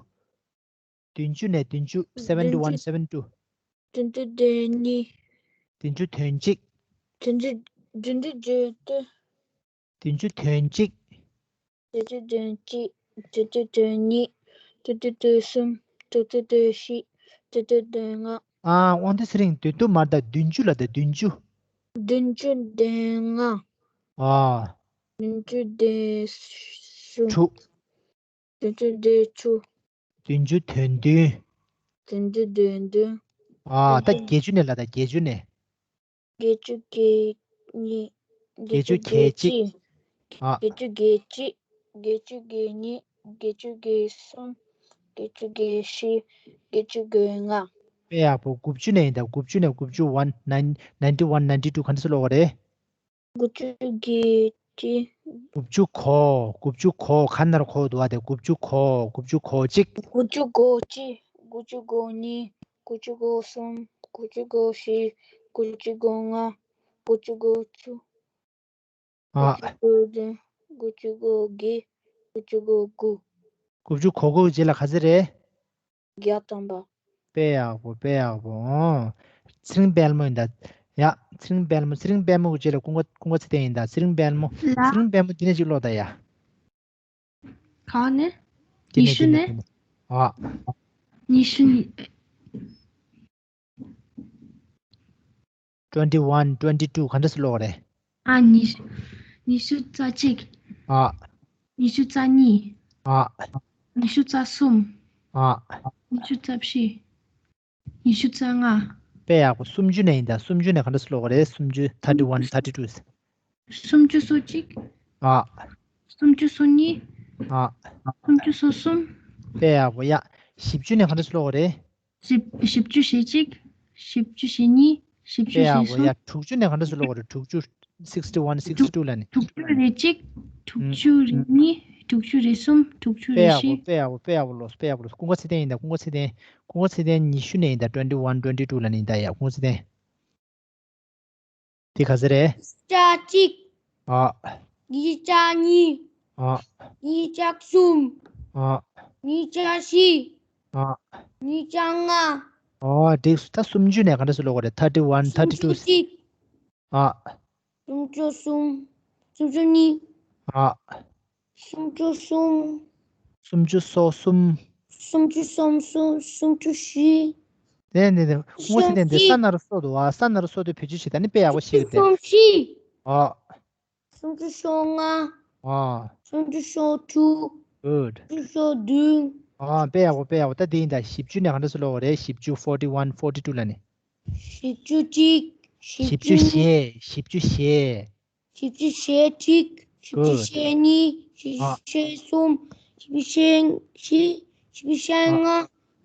བདུན་ཅུ་ནས། བདུན་ཅུ། seventy one, seventy two། བདུན་ཅུ་དོན་གཉིས། བདུན་ཅུ་དོན་གཅིག་བདུན་ཅུ། བདུན་ཅུ་བདུན་ཅུ། བདུན་ཅུ་དོན་གཅིག་བདུན་ཅུ་དོན་གཅིག་བདུན་ཅུ་དོན་གཉིས། བདུན་ཅུ་དོན་གསུམ། བདུན་ཅུ་དོན་བཞི། བདུན་ཅུ་དོན་ལྔ། ཨ། དབང་འདུས་ཚེ་རིང་། བདུན་ཅུ་མ་རེད། ད་བདུན་ཅུ་ལ། ད་བདུན་ཅུ། བདུན་ཅུ་དོན་ལྔ། ཨ། བདུན་ཅུ་དོན་གསུམ། དྲུག་བདུན་ཅུ་དོན་དྲུག་བདུན་ཅུ་དོན་བདུན། བདུན་ཅུ་དོན་བདུན། ཨ། ད་བརྒྱད་ཅུ་ནས་ལ། ད་བརྒྱད་ཅུ་ནས། བརྒྱད་ཅུ་གྱ་གཉིས། བརྒྱད་ཅུ་གྱ་གཅིག་ཨ། བརྒྱད་ཅུ་གྱ་གཅིག་བརྒྱད་ཅུ་གྱ་གཉིས། བརྒྱད་ཅུ་གྱ་གསུམ། བརྒྱད་ཅུ་གྱ་བཞི། བརྒྱད་ཅུ་གྱ་ལྔ། དཔེ་ཡག་པོ། དགུ་བཅུ་ནས་ཡིན། ད་དགུ་བཅུ་ནས། དགུ་བཅུ་ཝན། ནན། ནན་ཊི་ཝན། ནན་ཊི་ཊུ། ག་འདྲ་སེ་ཀློག་དགོས་རེད། དགུ་བཅུ་གྱ་གཅིག་དགུ་བཅུ་གོ། དགུ་བཅུ་གོ། ག་ན་རོ་གོ་འདུག་བ། དེ་དགུ་བཅུ་གོ། དགུ་བཅུ་གོ་གཅིག་དགུ་བཅུ་གོ་གཅིག་དགུ་བཅུ་གོ་གཉིས། དགུ་བཅུ་གོ་གསུམ། དགུ་བཅུ་གོ་བཞི། དགུ་བཅུ་གོ་ལྔ། དགུ་བཅུ་གོ་བཅུ། ཨ། དགུ་བཅུ་གོ་བདུན། དགུ་བཅུ་གོ་བརྒྱད། དགུ་བཅུ་གོ་དགུ། དགུ་བཅུ་གོ་དགུ་རྗེས་ལ་ག་ཚོད་རེད། བརྒྱ་ཐམ་པ། དཔེ་ཡག་པོ། དཔེ་ཡག་པོ། ཨོ། ཚེ་རིང་དཔལ་མོ་ཡིན་ད། ཡ། ཚེ་རིང་དཔལ་མོ། ཚེ་རིང་དཔལ་མོ་གི་རྗེས་ལ་ཀུན་དགའ། ཀུན་དགའ་ཚེ་བརྟན་ཡིན་ད། ཚེ་རིང་དཔལ་མོ། ལ། ཚེ་རིང་དཔལ་མོ་འདི་ནས་ཅིག་ཀློག་ད་ཡ། གང་ནས། འདི་ནས། ཉི་ཤུ་འདི་ནས། ནས། འདི་ནས། ཨ། ཉི་ཤུ་གཉིས། twenty one, twenty two ག་འདྲ་སེ་ཀློག་རེད། ཨ། ཉི་ཤུ། ཉི་ཤུ་རྩ་གཅིག་ཨ། ཉི་ཤུ་རྩ་གཉིས་ཨ། ཉི་ཤུ་རྩ་གསུམ་ཨ། ཉི་ཤུ་རྩ་བཞི། ཉི་ཤུ་རྩ་ལྔ། དཔེ་ཡག་པོ། སུམ་ཅུ་ནས་ཡིན་ད། སུམ་ཅུ་ནས་ག་འདྲ་སེ་ཀློག་རེད། སུམ་ཅུ། thirty one, thirty two། སུམ་ཅུ་སོ་གཅིག་ཨ། སུམ་ཅུ་སོ་གཉིས་ཨ། སུམ་ཅུ་སོ་གསུམ། དཔེ་ཡག་པོ། ཡ། བཞི་བཅུ་ནས་ག་འདྲ་སེ་ཀློག་རེད། བཞི། བཞི་བཅུ་ཞེ་གཅིག་བཞི་བཅུ་ཞེ་གཉིས། བཞི་བཅུ་དཔེ་ཞེ་ཡག་པོ། གསུམ། ཡ། དྲུག་ཅུ་ནས་ག་འདྲ་སེ་ཀློག་རེད། དྲུག་ཅུ། sixty one, sixty two ལབ་ནས། དྲུག་ཅུ་རེ་གཅིག་དྲུག་ཅུ་རེ་གཉིས། དྲུག་ཅུ་རེ་གསུམ། དྲུག་ཅུ་རེ་བཞི། དཔེ་ཡག་པོ། དཔེ་ཡག་པོ། དཔེ་ཡག་པོ་ཀློག་དཔེ་ཡག་པོ་ཀློག་ཀུན་དགའ་ཚེ་བརྟན་ཡིན་ད། ཀུན་དགའ་ཚེ་བརྟན། ཀུན་དགའ་ཚེ་བརྟན་ཉི་ཤུ་ནས་ཡིན་ད། twenty one, twenty two ལབ་ནས་ཡིན་ད། ཡ། ཀུན་དགའ་ཚེ་བརྟན། དེ་ག་ཚོད་རེད། ཉིས་བརྒྱ་གཅིག་ཨ། ཉིས་བརྒྱ་གཉིས། ཨ། ཉིས་བརྒྱ་གསུམ། ཨ། ཉིས་བརྒྱ་བཞི། ཨ། ཉིས་བརྒྱ་ལྔ། ཨོ། འགྲིག་སོང་། ད་སུམ་ཅུ་ནས་ག་འདྲ་སེ་ཀློག་དགོས་རེད། thirty one, thirty two། སུམ་ཅུ་གཅིག་ཨ། སུམ་ཅུ་གསུམ། སུམ་ཅུ་གཉིས། ཨ། སུམ་ཅུ་གསུམ། སུམ་ཅུ་སོ་གསུམ། སུམ་ཅུ་སོ་གསུམ། སུམ་ཅུ་བཞི། དེ་ནས་དེ་ཀུན་དགའ་ཚེ་བརྟན་དེ་ས་ན་རོ་སོ་འདུག་བ། ས་ན་རོ་སོ་དེ་བེད་སྤྱོད་བྱེད། ད་ནི་དཔེ་ཡག་པོ་ཤེས་ཀྱི་འདུག་སུམ་ཅུ་སོ་བཞི། ཨ། སུམ་ཅུ་སོ་ལྔ། ཨ། སུམ་ཅུ་སོ་དྲུག Good. སུམ་ཅུ་སོ་བདུན། ཨ། དཔེ་ཡག་པོ། དཔེ་ཡག་པོ། ད་དེ་ཡིན་ད། བཞི་བཅུ་ནས་ག་འདྲ་སེ་ཀློག་དགོས་རེད། བཞི་བཅུ། forty one, forty two ལབ་ནས། བཞི་བཅུ་གཅིག་བཞི་བཅུ་གཉིས། བཞི་བཅུ་ཞེ། བཞི་བཅུ་ཞེ་གཅིག་བཞི་བཅུ་Good. ཞེ་གཉིས། བཞི་ཨ། བཅུ་ཞེ་གསུམ། བཞི་བཅུ་ཞེ་བཞི། བཞི་བཅུ་ཞེ་ཨ། ལྔ།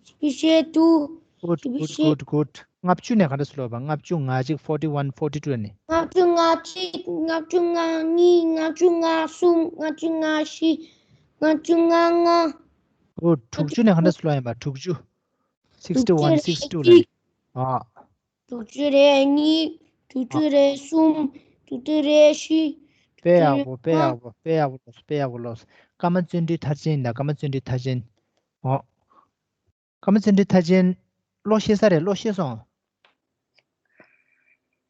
བཞི་བཅུ་ཞེ་དྲུག Good, བཞི་བཅུ good, ཞེ good, good. ལྔ་བཅུ་ནས་ག་འདྲ་སེ་ཀློག་པ། ལྔ་བཅུ། ང་གཅིག forty one, forty two ནས། ལྔ་བཅུ་ང་གཅིག་ལྔ་བཅུ་ང་གཉིས། ལྔ་བཅུ་ང་གསུམ། ལྔ་བཅུ་ང་བཞི། ལྔ་བཅུ་ང་ལྔ། Good. དྲུག་ཅུ་ནས་ག་འདྲ་སེ་ཀློག་ཡིན་པ། དྲུག་ཅུ། sixty one, དྲུག་ཅུ་རེ་sixty two གཅིག་ལབ་ནས། ཨ། དྲུག་ཅུ་རེ་གཉིས། དྲུག་ཨ། ཅུ་རེ་གསུམ། དྲུག་ཅུ་རེ་བཞི། དཔེ་ཡག་པོ། དཔེ་ཡག་པོ། དཔེ་ཡག་པོ་ཀློག་དཔེ་ཡག་པོ་ཀློག་ཀརྨ་བརྩོན་འགྲུས་མཐར་ཕྱིན་ཡིན་ད། ཀརྨ་བརྩོན་འགྲུས་མཐར་ཕྱིན། ཨོ། ཀརྨ་བརྩོན་འགྲུས་མཐར་ཕྱིན། ཀློག་ཤེས་ས་རེད། ཀློག་ཤེས་སོང་།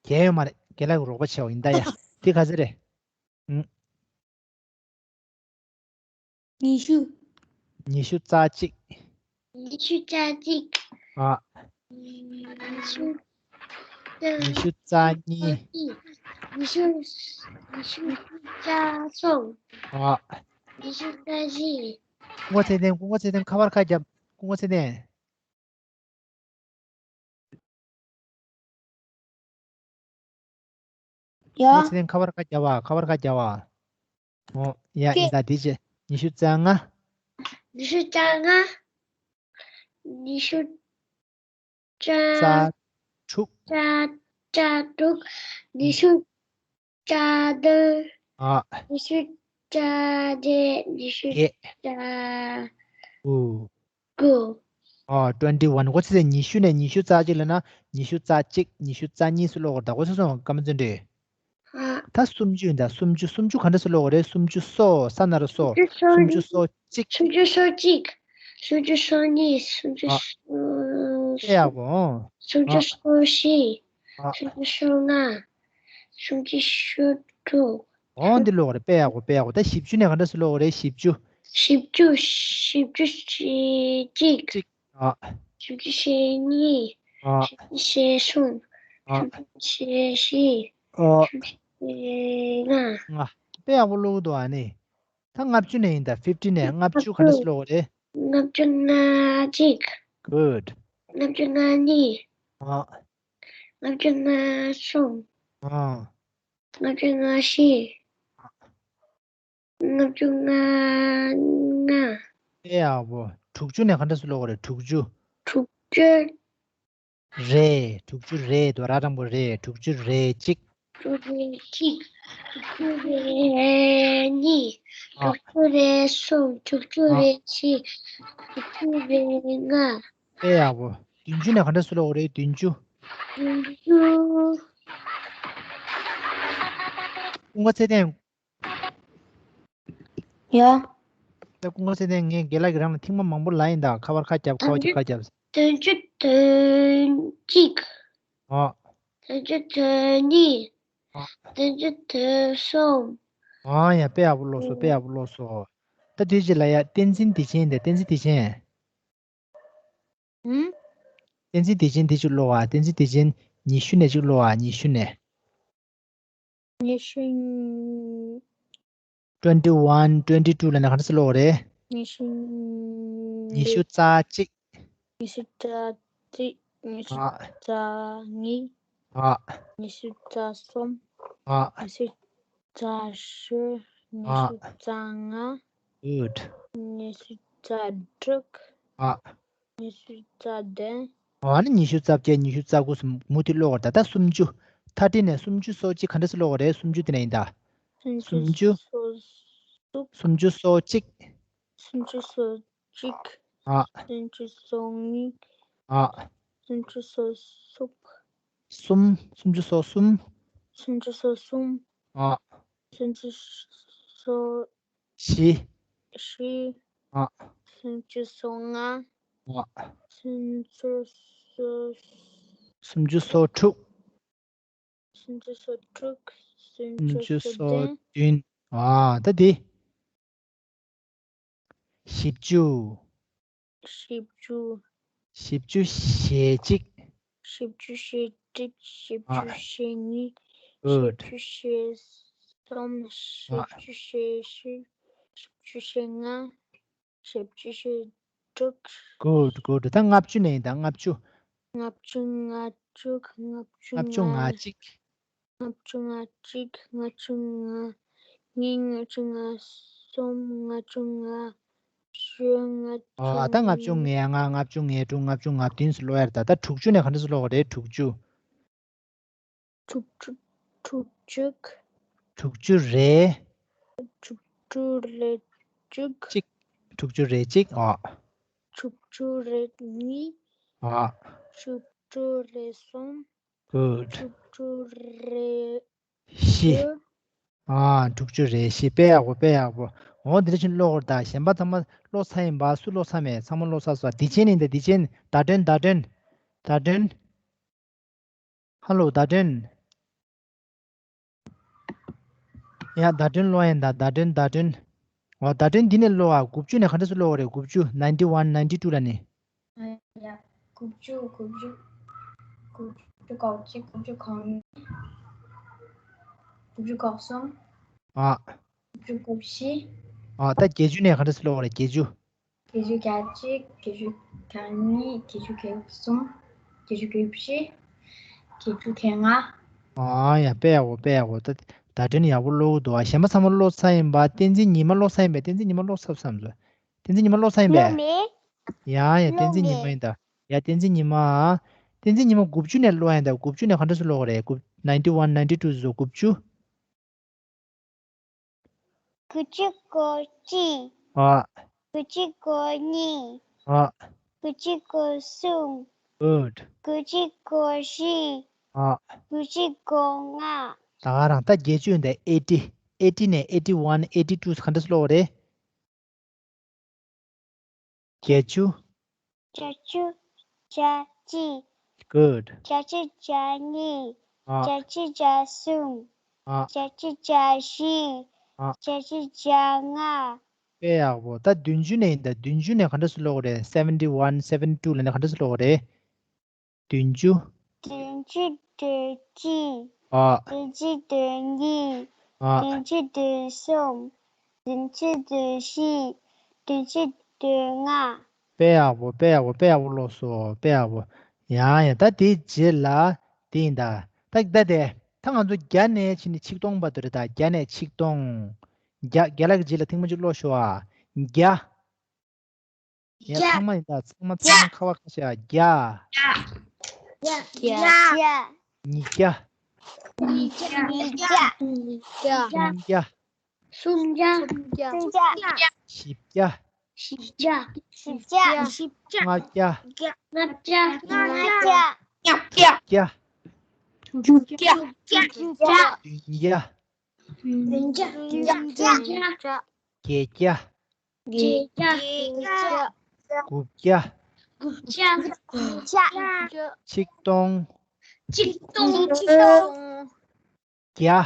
རྒྱལ་ཡོད་མ་རེད། རྒན་ལགས་ཀྱི་རོགས་པ་བྱེད་འོ་ཡིན་ད་ཡ། དེ་ག་ཚོད་རེད། ཨུམ། ཉི་ཤུ། ཉི་ཤུ་རྩ་གཅིག་ཉི་ཤུ་རྩ་གཅིག་ཨ། ཉི་ཤུ། ཉི་ཤུ་རྩ་གཉིས། ཉི་ཤུ། ཉི་ཤུ་རྩ་གསུམ། ཨ། ཉི་ཤུ་རྩ་བཞི། སྐུ་ངོ་ཚེ་བརྟན། སྐུ་ངོ་ཚེ་བརྟན་ཁ་པར་ཁ་རྒྱབ། སྐུ་ངོ་ཚེ་བརྟན། ཡ། སྐུ་ངོ་ཚེ་བརྟན་ཁ་པར་ཁ་རྒྱབ་པ། ཁ་པར་ཁ་རྒྱབ་པ། ཨོ། ཡ། ཡིན་ད། དེ་བྱས། ཉི་ཤུ་རྩ་ལྔ། ཉི་ཤུ་རྩ་ལྔ། ཉི་ཤུ་རྩ། རྩ་དྲུག་རྩ། རྩ་དྲུག་ཉི་ཤུ་རྩ་བདུན། ཨ། ཉི་ཤུ་རྩ་བརྒྱད། ཉི་ཤུ་བརྒྱད། རྩ་དགུ་དགུ། ཨ། twenty one། སྐུ་ངོ་ཚེ་བརྟན་ཉི་ཤུ་ནས་ཉི་ཤུ་རྩ་གཅིག་ལབ་ན། ཉི་ཤུ་རྩ་གཅིག་ཉི་ཤུ་རྩ་གཉིས་སུ་ཀློག་དགོས་རེད་ད། སྐུ་ངོ་ཚེ་བརྟན། ཀརྨ་བརྩོན་འགྲུས། ཨ། ད་སུམ་ཅུ་ཡིན་ད། སུམ་ཅུ། སུམ་ཅུ་ག་འདྲ་སེ་ཀློག་དགོས་རེད། སུམ་ཅུ་སོ། ས་ན་རོ་སོ། སུམ་ཅུ་སོ་གཅིག་སུམ་ཅུ་སོ་གཅིག་སུམ་ཅུ་སོ་གཉིས། སུམ་ཅུ་ཨ། སོ། དཔེ་ཡག་པོ། ཨོ། སུམ་ཅུ་ཨ། སོ་བཞི། ཨ། སུམ་ཅུ་སོ་ལྔ། སུམ་ཅུ་སོ་དྲུག་ཨོ། འདི་ཀློག་རེད། དཔེ་ཡག་པོ། དཔེ་ཡག་པོ། ད་བཞི་བཅུ་ནས་ག་འདྲ་སེ་ཀློག་དགོས་རེད། བཞི་བཅུ། བཞི་བཅུ། བཞི་བཅུ་ཞེ་གཅིག་གཅིག་ཨ། བཞི་བཅུ་ཞེ་གཉིས། ཨ། བཞི་བཅུ་ཞེ་གསུམ། ཨ། བཞི་བཅུ་ཞེ་བཞི། ཨོ། ལྔ། ལྔ། དཔེ་ཡག་པོ་ཀློག་གི་འདུག་ཨ་ནི། ད་ལྔ་བཅུ་ནས་ཡིན་ད། fifty ནས་ལྔ་བཅུ་ག་འདྲ་སེ་ཀློག་གི་རེད། ལྔ་བཅུ་ང་གཅིག Good. ལྔ་བཅུ་ང་གཉིས། ཨོ། ལྔ་བཅུ་ང་གསུམ། ཨོ། ལྔ་བཅུ་ང་བཞི། ལྔ་བཅུ་ང་ལྔ། དཔེ་ཡག་པོ། དྲུག་ཅུ་ནས་ག་འདྲ་སེ་ཀློག་གི་རེད། དྲུག་ཅུ། དྲུག་ཅུ། རེད། དྲུག་ཅུ་རེད། དོ་ར་དྲང་པོ་རེད། དྲུག་ཅུ་རེ་གཅིག་དྲུག་ཅུ་རེ་གཅིག་དྲུག་ཅུ་རེ་གཉིས། ཨ། དྲུག་ཅུ་རེ་གསུམ། དྲུག་ཅུ་ཨ། རེ་བཞི། དྲུག་ཅུ་རེ་ལྔ། དཔེ་ཡག་པོ། བདུན་ཅུ་ནས་ག་འདྲ་སེ་ཀློག་གི་རེད། བདུན་ཅུ། བདུན་ཅུ། ཀུན་དགའ་ཚེ་བརྟན། ཡ། ད་ཀུན་དགའ་ཚེ་བརྟན། ངས་རྒན་ལགས་ཀྱིས་རང་ལ་ཐེངས་མ་མང་པོ་ལབ་ཡིན་ད། ཁ་པར་ཁ་རྒྱབ། ཁ་པར་གཅིག་ཁ་རྒྱབ། བདུན་ཅུ་དོན་གཅིག་ཨ། བདུན་ཅུ་དོན་གཉིས། ཨ། བདུན་ཅུ་དོན་གསུམ། ཨ་ཡ། དཔེ་ཡག་པོ་ཀློག་སོང་། དཔེ་ཡག་པོ་ཀློག་སོང་། ད་དུས་ཅི་ལ་ཡ། བསྟན་འཛིན་བདེ་ཆེན་དེ། བསྟན་འཛིན་བདེ་ཆེན། ཨུམ། བསྟན་འཛིན་བདེ་ཆེན་དེ་གཅིག་ཀློག་ཨ། བསྟན་འཛིན་བདེ་ཆེན། ཉི་ཤུ་ནས་གཅིག་ཀློག་ཨ། ཉི་ཤུ་ནས། ཉི་ཤུ། twenty one, twenty two ལབ་ན་ག་འདྲ་སེ་ཀློག་རེད། ཉི་ཤུ། ཉི་ཤུ་རྩ་གཅིག་ཉི་ཤུ་རྩ་གཅིག་ཉི་ཤུ་ཨ། རྩ་གཉིས། ཨ། ཉི་ཤུ་རྩ་གསུམ། ཨ། ཉི་ཤུ་རྩ་བཞི། ཉི་ཨ། ཤུ་རྩ་ལྔ། Good. ཉི་ཤུ་རྩ་དྲུག་ཨ། ཉི་ཤུ་རྩ་བདུན། ཨ་ནི་ཉི་ཤུ་རྩ་བརྒྱད། ཉི་ཤུ་རྩ་དགུ་སོགས་མུ་མཐུད་ཀློག་གི་རེད་ད། ད་སུམ་ཅུ། ཐ་ཊི་ནས་སུམ་ཅུ་སོ་གཅིག་ག་འདྲ་སེ་ཀློག་གི་རེད། སུམ་ཅུ་དེ་ནས་ཡིན་ད། སུམ་ཅུ། སུམ་ཅུ་སོ་གཅིག་སུམ་ཅུ་སོ་གཅིག་སུམ་ཅུ་སོ་གཅིག་ཨ། སུམ་ཅུ་སོ་གཉིས། ཨ། སུམ་ཅུ་སོ་གསུམ། གསུམ། སུམ་ཅུ་སོ་གསུམ། སུམ་ཅུ་སོ་གསུམ། ཨ། སུམ་ཅུ་སོ་བཞི། བཞི། ཨ། སུམ་ཅུ་སོ་ལྔ། ཨ། སུམ་ཅུ་སོ། སུམ་ཅུ་སོ་དྲུག་སུམ་ཅུ་སོ་དྲུག་སུམ་ཅུ་སོ་བདུན། བདུན། ཨ། ད་དེ། བཞི་བཅུ། བཞི་བཅུ། བཞི་བཅུ་ཞེ་གཅིག་བཞི་བཅུ་ཞེ་གཅིག་བཞི་ཨ། བཅུ་ཞེ་གཉིས། Good. བཞི་བཅུ་ཞེ་གསུམ། ཨ། བཞི་བཅུ་ཞེ་བཞི། བཞི་བཅུ་ཞེ་ལྔ། བཞི་བཅུ་ཞེ་དྲུག Good, good. ད་ལྔ་བཅུ་ནས་ཡིན་ད། ལྔ་བཅུ། ལྔ་བཅུ་ང་དྲུག་ལྔ་བཅུ་ལྔ་བཅུ་ང་ང་གཅིག་ལྔ་བཅུ་ང་གཅིག་ལྔ་བཅུ་ང་གཉིས། ལྔ་བཅུ་ང་གསུམ། ལྔ་བཅུ་ང་བཞི། ལྔ་བཅུ། ཨ། ད་ལྔ་བཅུ་ང་ལྔ། ལྔ་བཅུ་ང་དྲུག་ལྔ་བཅུ་ང་བདུན་ཟེར་ཀློག་ཡ་རེད་ད། ད་དྲུག་ཅུ་ནས་ག་འདྲ་ཟེར་ཀློག་གི་རེད། དྲུག་ཅུ། དྲུག་ཅུ། དྲུག་ཅུ། དྲུག་ཅུ་རེ། དྲུག་ཅུ་རེ་གཅིག་གཅིག་དྲུག་ཅུ་རེ་གཅིག་ཨ། དྲུག་ཅུ་རེ་གཉིས། ཨ། དྲུག་ཅུ་རེ་གསུམ། Good. དྲུག་ཅུ་རེ་བཞི། བཞི། ཨ། དྲུག་ཅུ་རེ་བཞི། དཔེ་ཡག་པོ། དཔེ་ཡག་པོ། འོ་འདི་འདྲ་ཞིག་ཀློག་གོ་རེད་ད། གཞན་པ་ཚང་མ་ཀློག་ཚར་ཡིན་པ། སུ་ཀློག་ཚར་མེད། ཚང་མ་ཀློག་ཚར་སོང་། བདེ་ཆེན་ཡིན་ད། བདེ་ཆེན། ཟླ་སྒྲོན། ཟླ་སྒྲོན། ཟླ་སྒྲོན། ཧ་ལོ། ཟླ་སྒྲོན། ཡ། ཟླ་སྒྲོན་ཀློག་ཡིན་ད། ཟླ་སྒྲོན། ཟླ་སྒྲོན། འོ། ཟླ་སྒྲོན་འདི་ནས་ཀློག་ཨ། དགུ་བཅུ་ནས་ག་འདྲ་སེ་ཀློག་གི་རེད། དགུ་བཅུ། ninety one, ninety two ལབ་ནས། ཡ། དགུ་བཅུ། དགུ་བཅུ། དགུ་བཅུ་གོ་གཅིག་དགུ་བཅུ་གོ་གཉིས། དགུ་བཅུ་གོ་གསུམ། ཨ། དགུ་བཅུ་གོ་བཞི། ཨ། ད་བརྒྱད་ཅུ་ནས་ག་འདྲ་སེ་ཀློག་གི་རེད། བརྒྱད་ཅུ། བརྒྱད་ཅུ་གྱ་གཅིག་བརྒྱད་ཅུ་གྱ་གཉིས། བརྒྱད་ཅུ་གྱ་གསུམ། བརྒྱད་ཅུ་གྱ་བཞི། བརྒྱད་ཅུ་གྱ་ལྔ། ཨ་ཡ། དཔེ་ཡག་པོ། དཔེ་ཡག་པོ། ད་ཟླ་སྒྲོན་ཡག་པོ་ཀློག་གི་འདུག་ཨ། གཞན་པ་ཚང་མ་ཀློག་ཚར་ཡིན་པ། བསྟན་འཛིན་ཉི་མ་ཀློག་ཚར་ཡིན་པས། བསྟན་འཛིན་ཉི་མ་ཀློག་ཚར་བསམ་སོང་། བསྟན་འཛིན་ཉི་མ་ཀློག་ཚར་ཡིན་པས། ཀློག་མེད། ཡ་ཡ། བསྟན་འཛིན་ཉི་མ་ཡིན་ད། ཡ། བསྟན་འཛིན་ཉི་མ། བསྟན་འཛིན་ཉི་མ་དགུ་བཅུ་ནས་ཀློག་ཡིན་ད། དགུ་བཅུ་ནས་ག་འདྲ་སེ་ཀློག་གི་རེད། དགུ། ninety one, ninety two ཟེར་དགུ་བཅུ། དགུ་བཅུ་གོ་གཅིག་ཨ། དགུ་བཅུ་གོ་གཉིས། ཨ། དགུ་བཅུ་གོ་གསུམ། Good. དགུ་བཅུ་གོ་བཞི། ཨ། དགུ་བཅུ་གོ་ལྔ། ད་ག་རང་ད་བརྒྱད་ཅུ་ཡིན་ད། eighty, eighty ནས་eighty one, eighty two ག་འདྲ་སེ་ཀློག་གི་རེད། བརྒྱད་ཅུ། བརྒྱད་ཅུ། གྱ་གཅིག Good. བརྒྱད་ཅུ་གྱ་གཉིས། ཨ། བརྒྱད་ཅུ་གྱ་གསུམ། ཨ། བརྒྱད་ཅུ་གྱ་བཞི། ཨ། བརྒྱད་ཅུ་གྱ་ལྔ། དཔེ་ཡག་པོ། ད་བདུན་ཅུ་ནས་ཡིན་ད། བདུན་ཅུ་ནས་ག་འདྲ་སེ་ཀློག་གི་རེད། seventy one, seventy two ལབ་ནས་ག་འདྲ་སེ་ཀློག་གི་རེད། བདུན་ཅུ། བདུན་ཅུ་དོན་གཅིག་ཨ། བདུན་ཅུ་དོན་གཉིས། ཨ། བདུན་ཅུ་དོན་གསུམ། བདུན་ཅུ་དོན་བཞི། བདུན་ཅུ་དོན་ལྔ། དཔེ་ཡག་པོ། དཔེ་ཡག་པོ། དཔེ་ཡག་པོ་ཀློག་སོང་། དཔེ་ཡག་པོ། ཡང་ཡང་ད་དེའི་རྗེས་ལ་དེ་ཡིན་ད། ད་ད་དེ་ད་ང་ཚོ་བརྒྱ་ནས་ཕྱིན་ནས་ཆིག་སྟོང་བར་དུ་རེད་ད། བརྒྱ་ནས་ཆིག་སྟོང་། བརྒྱ། བརྒྱ་ལ་གི་རྗེས་ལ་ཐེངས་མ་གཅིག་ཀློག་ཤོག་ཨ། བརྒྱ། ཡ། བརྒྱ། ཚང་མ་ཡིན་ད། ཚང་མ། ཚང་མ་ཁ་བར་ཁ་བྱས་ཨ། བརྒྱ། བརྒྱ། བརྒྱ། ཉིས་བརྒྱ། ཉིས་བརྒྱ། ཉིས་བརྒྱ། ཉིས་བརྒྱ། ཉིས་བརྒྱ། སུམ་བརྒྱ། སུམ་བརྒྱ། སུམ་བརྒྱ། བཞི་བརྒྱ། བཞི་བརྒྱ། བཞི་བརྒྱ། བཞི་བརྒྱ། ལྔ་བརྒྱ། ལྔ་བརྒྱ། ལྔ་བརྒྱ། ལྔ་བརྒྱ། དྲུག་བརྒྱ། དྲུག་བརྒྱ། དྲུག་བརྒྱ། བདུན་བརྒྱ། བདུན་བརྒྱ། བདུན་བརྒྱ། བདུན་བརྒྱ། བརྒྱད་བརྒྱ། བརྒྱད་བརྒྱ། དགུ་བརྒྱ། དགུ་བརྒྱ། ཆིག་སྟོང་། ཆིག་སྟོང་། ཆིག་སྟོང་། བརྒྱ།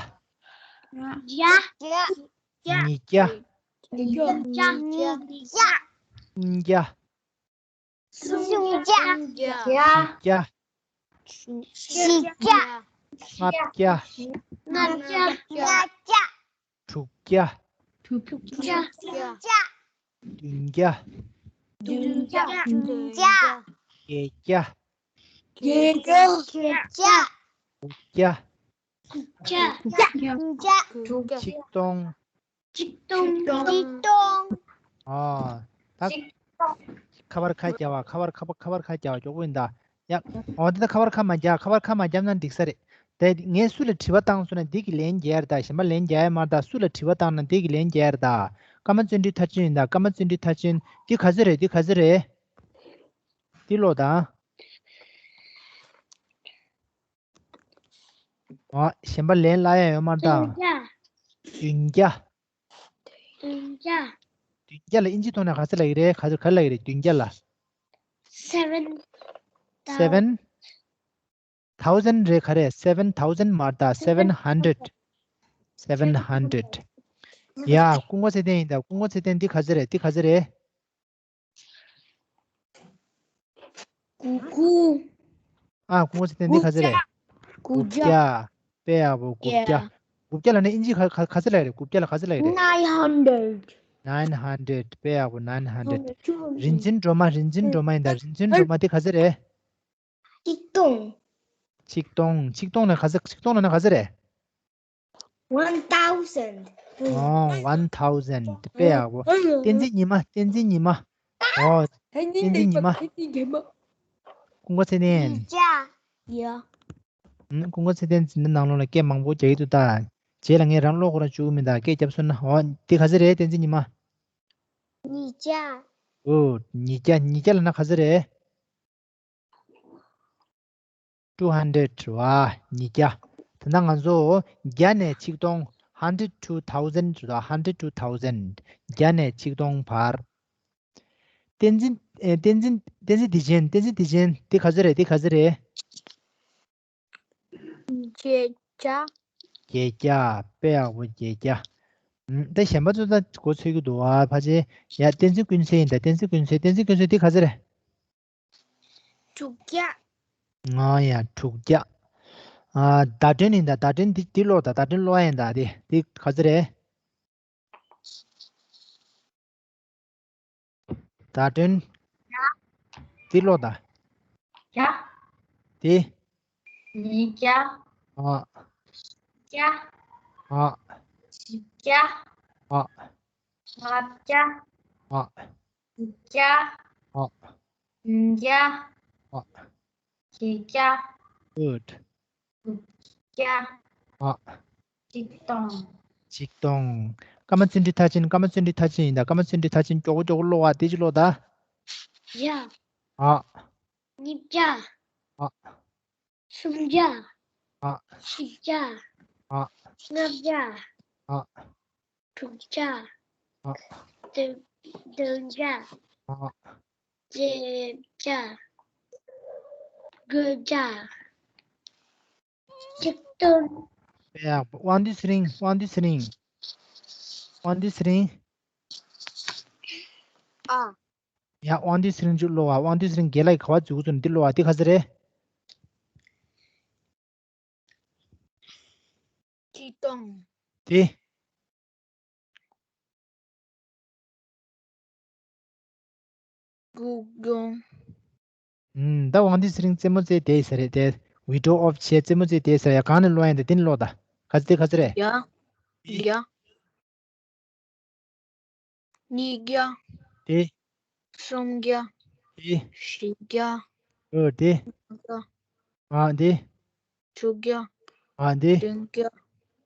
བརྒྱ། ཉིས་བརྒྱ། ཉིས་བརྒྱ། ཉིས་བརྒྱ། སུམ་བརྒྱ། སུམ་བརྒྱ། བཞི་བརྒྱ། བཞི་བརྒྱ། ལྔ་བརྒྱ། ལྔ་བརྒྱ། དྲུག་བརྒྱ། དྲུག་བརྒྱ། བདུན་བརྒྱ། བདུན་བརྒྱ། བདུན་བརྒྱ། བརྒྱད་བརྒྱ། བརྒྱད་བརྒྱ། དགུ་བརྒྱ། དགུ་བརྒྱ། དགུ་བརྒྱ། དགུ་བརྒྱ། ཆིག་སྟོང་། ཆིག་སྟོང་། ཆིག་སྟོང་། ཨ། ད་ཁ་བར་ཁ་རྒྱབ་པ། ཁ་བར་ཁ་བར་ཁ་བར་ཁ་རྒྱབ་པ་མགྱོགས་པོ་ཡིན་ད། ཡ། འོ་ད་ཁ་བར་ཁ་མ་རྒྱབ། ཁ་བར་ཁ་མ་རྒྱབ་ན་འགྲིག་ས་རེད། དེ་ངས་སུ་ལ་དྲི་བ་བཏང་སོང་ན་འདི་གི་ལན་རྒྱག་ཡ་རེད་ད། གཞན་པ་ལན་རྒྱག་ཡ་མ་རེད་ད། སུ་ལ་དྲི་བ་བཏང་ན་འདི་གི་ལན་རྒྱག་ཡ་རེད་ད། ཀརྨ་བརྩོན་འགྲུས་མཐར་ཕྱིན་ཡིན་ད། ཀརྨ་བརྩོན་འགྲུས་མཐར་ཕྱིན། འདི་ག་ཚོད་རེད། འདི་ག་ཚོད་རེད། འདི་ཀློག་དང་། ཨ། གཞན་པ་ལན་བརླག་ཡ་ཡོད་མ་རེད་ད། བདུན་བརྒྱ། བདུན་བརྒྱ། བདུན་བརྒྱ། བདུན་བརྒྱ་ལ་ཨིན་ཇི་ཐོག་ནས་ག་ཚོད་ལབ་ཀྱི་རེད། ག་ཚོད། ག་རེ་ལབ་ཀྱི་རེད། བདུན་བརྒྱ་ལ། Seven thousand། Seven thousand རེད། ག་རེ། Seven thousand མ་རེད་ད། Seven hundred། Seven hundred། ཡ། ཀུན་དགའ་ཚེ་བརྟན་ཡིན་ད། ཀུན་དགའ་ཚེ་བརྟན། འདི་ག་ཚོད་རེད། འདི་ག་ཚོད་རེད། དགུ། ཨ། ཀུན་དགའ་ཚེ་བརྟན། འདི་ག་ཚོད་རེད། དགུ་བརྒྱ། དགུ་བརྒྱ། དཔེ་ཡག་པོ། དགུ་བརྒྱ། དགུ་བརྒྱ་ལབ་ན་ཨིན་ཇི་ག་ག་ག་ཚོད་ལབ་རེད། དགུ་བརྒྱ་ལ་ག་ཚོད་ལབ་རེད། Nine hundred། Nine hundred། དཔེ་ཡག་པོ། Nine hundred། རིན་ཆེན་སྒྲོལ་མ། རིན་ཆེན་སྒྲོལ་མ་ཡིན་ད། རིན་ཆེན་སྒྲོལ་མ་འདི་ག་ཚོད་རེད། ཆིག་སྟོང་། ཆིག་སྟོང་། ཆིག་སྟོང་ལབ་ན་ག་ཚོད། ཆིག་སྟོང་ལབ་ན་ག་ཚོད་རེད། One thousand། ཨོ། One thousand། དཔེ་ཡག་པོ། བསྟན་འཛིན་ཉི་མ། བསྟན་འཛིན་ཉི་མ། ཨོ། བསྟན་འཛིན་ཉི་མ། ཀུན་དགའ་ཚེ་བརྟན། ཡ། ཀུན་དགའ་ཚེ་བརྟན་འཛིན་གྲྭ་ནང་ལོགས་ལ་སྐད་མང་པོ་རྒྱག་གི་འདུག་ད། རྗེས་ལ་ངས་རང་ཀློག་ཁོ་རང་བཅུག་གི་མིན་ད། སྐད་རྒྱབ་སོང་ན། ཨོ། འདི་ག་ཚོད་རེད། བསྟན་འཛིན་ཉི་མ། ཉིས་བརྒྱ། ཨོ། ཉིས་བརྒྱ། ཉིས་བརྒྱ་ལབ་ན་ག་ཚོད་རེད། Two hundred། ཝ། ཉིས་བརྒྱ། ད་ལྟ་ང་ཚོ་བརྒྱ་ནས་ཆིག་སྟོང་། Hundred to thousand རེད། Hundred to thousand། བརྒྱ་ནས་ཆིག་སྟོང་བར། བསྟན་འཛིན། ཨེ། བསྟན་འཛིན། བསྟན་འཛིན་བདེ་ཆེན། བསྟན་འཛིན་བདེ་ཆེན། འདི་ག་ཚོད་རེད། འདི་ག་ཚོད་རེད། བརྒྱད་བརྒྱ། བརྒྱད་བརྒྱ། དཔེ་ཡག་པོ། བརྒྱད་བརྒྱ། ཨུམ། ད་གཞན་པ་ཚོ་ད་མགོ་ཚོས་ཀྱི་འདུག་ཨ། ཕལ་ཆེར། ཡ། བསྟན་འཛིན་ཀུན་གསལ་ཡིན་ད། བསྟན་འཛིན་ཀུན་གསལ། བསྟན་འཛིན་ཀུན་གསལ། འདི་ག་ཚོད་རེད། དྲུག་བརྒྱ། ང་ཡ། དྲུག་བརྒྱ། ཨ། ཟླ་སྒྲོན་ཡིན་ད། ཟླ་སྒྲོན་འདི་འདི་ཀློག་ད། ཟླ་སྒྲོན་ཀློག་ཡ་ཡིན་ད། འདི་འདི་ག་ཚོད་རེད། ཟླ་སྒྲོན། འདི་ཀློག་ད། བརྒྱ། འདི། ཉིས་བརྒྱ། ཨ། བརྒྱ། ཨ། བཞི་བརྒྱ། ཨ། ལྔ་བརྒྱ། ཨ། དྲུག་བརྒྱ། ཨ། བདུན་བརྒྱ། ཨ། བརྒྱད་བརྒྱ། Good། དགུ་བརྒྱ། ཨ། ཆིག་སྟོང་། ཆིག་སྟོང་། ཀརྨ་བརྩོན་འགྲུས་མཐར་ཕྱིན། ཀརྨ་བརྩོན་འགྲུས་མཐར་ཕྱིན་ཡིན་ད། ཀརྨ་བརྩོན་འགྲུས་མཐར་ཕྱིན། མགྱོགས་པོ་མགྱོགས་པོ་ཀློག་ཨ། དེ་ཅི་ཀློག་ད། བརྒྱ། ཨ། ཉིས་བརྒྱ། ཨ། སུམ་བརྒྱ། ཨ། བཞི་བརྒྱ། ཨ། ལྔ་བརྒྱ། ཨ། དྲུག་བརྒྱ། ཨ། བདུན་བདུན་བརྒྱ། ཨ། བརྒྱད་བརྒྱ། དགུ་བརྒྱ། ཆིག་སྟོང་། དཔེ་ཡག་པོ། དབང་འདུས་ཚེ་རིང་། དབང་འདུས་ཚེ་རིང་། དབང་འདུས་ཚེ་རིང་། ཨ། ཡ། དབང་འདུས་ཚེ་རིང་ཅིག་ཀློག་ཨ། དབང་འདུས་ཚེ་རིང་རྒན་ལགས་ཀྱིས་ག་པར་འཛུལ་གྱི་འདུག་ན་འདི་ཀློག་ཨ། འདི་ག་ཚོད་རེད། ཆིག་སྟོང་། དེ། དགུ་སྟོང་། ཨུམ། ད་དབང་འདུས་ཚེ་རིང་རྩེད་མོ་རྩེ་བསྡད་ཟེར་རེད་དེ། withdraw of བྱས་རྩེད་མོ་རྩེ་བསྡད་ཟེར་ཡ། གང་ནས་ཀློག་ཡ་འདི་དེ་ནས་ཀློག་ད། ག་ཚོད་དེ་ག་ཚོད་རེད། བརྒྱ། བརྒྱ། ཉིས་བརྒྱ། དེ། སུམ་བརྒྱ། དེ། བཞི་བརྒྱ། ཨོ་དེ། ལྔ་བརྒྱ། ཨ་དེ། དྲུག་བརྒྱ། ཨ་དེ། བདུན་བརྒྱ།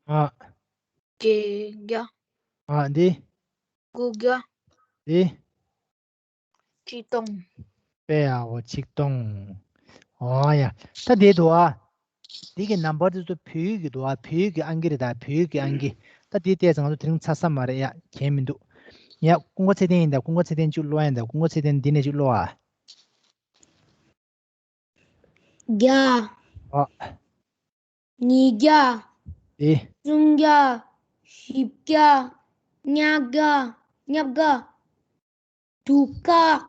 ཨ། བརྒྱད་བརྒྱ། ཨ་དེ། དགུ་བརྒྱ། དེ། ཆིག་སྟོང་། དཔེ་ཡག་པོ། ཆིག་སྟོང་། ཨོ་ཡ། ད་དེ་འདུག་ཨ། འདི་གི་ནམ་བར་དེ་ཚོ་བོད་ཡིག་གི་འདུག་ཨ། བོད་ཡིག་གི་ཨང་ཀི་རེད་ད། བོད་ཡིག་གི་ཨང་ཀི། ད་འདི་བལྟས་ཙང་ང་ཚོ་དེ་རིང་ཚར་ས་མ་རེད་ཡ། གལ་མི་འདུག་ཡ། ཀུན་དགའ་ཚེ་བརྟན་ཡིན་ད། ཀུན་དགའ་ཚེ་བརྟན་ཅིག་ཀློག་ཡ་ཡིན་ད། ཀུན་དགའ་ཚེ་བརྟན་འདི་ནས་ཅིག་ཀློག་ཨ། བརྒྱ། ཨ། ཉིས་བརྒྱ། དེ། སུམ་བརྒྱ། བཞི་བརྒྱ། ལྔ་བརྒྱ། ལྔ་བརྒྱ། དྲུག་བརྒྱ།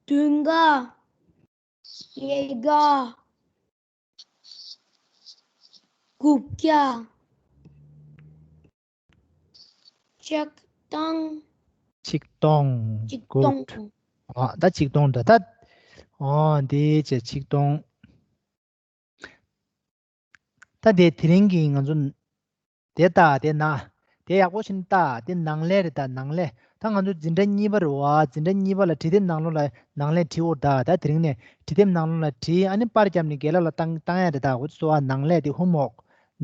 བདུན་བརྒྱ། བརྒྱད་བརྒྱ། དགུ་བརྒྱ། ཆིག་སྟོང་། ཆིག་སྟོང་། ཆིག་སྟོང་། Good. ཨ། ད་ཆིག་སྟོང་འདྲ་ད། ཨོ་འདི་བྱས་ཆིག་སྟོང་། ད་དེ་དེ་རིང་གི་ང་ཚོ་དེ་ལྟ་དེ་ན། དེ་ཡག་པོ་ཞིག་ལྟ། དེ་ནང་ལས་རེད་ད། ནང་ལས། ད་ང་ཚོ་འཛིན་གྲྭ་གཉིས་པ་རེད་བ། འཛིན་གྲྭ་གཉིས་པ་ལ་བྲིས་དེབ་ནང་ལོགས་ལ་ནང་ལས་བྲིས་འོར་ད། ད་དེ་རིང་ནས་བྲིས་དེབ་ནང་ལོགས་ལ་བྲིས། ཨ་ནི་པར་བརྒྱབ་ནས་རྒན་ལགས་ལ་བཏང་བཏང་ཡ་རེད་ད། འོ་ཚོ་བ། ནང་ལས་དེ་ཧུ་མོག་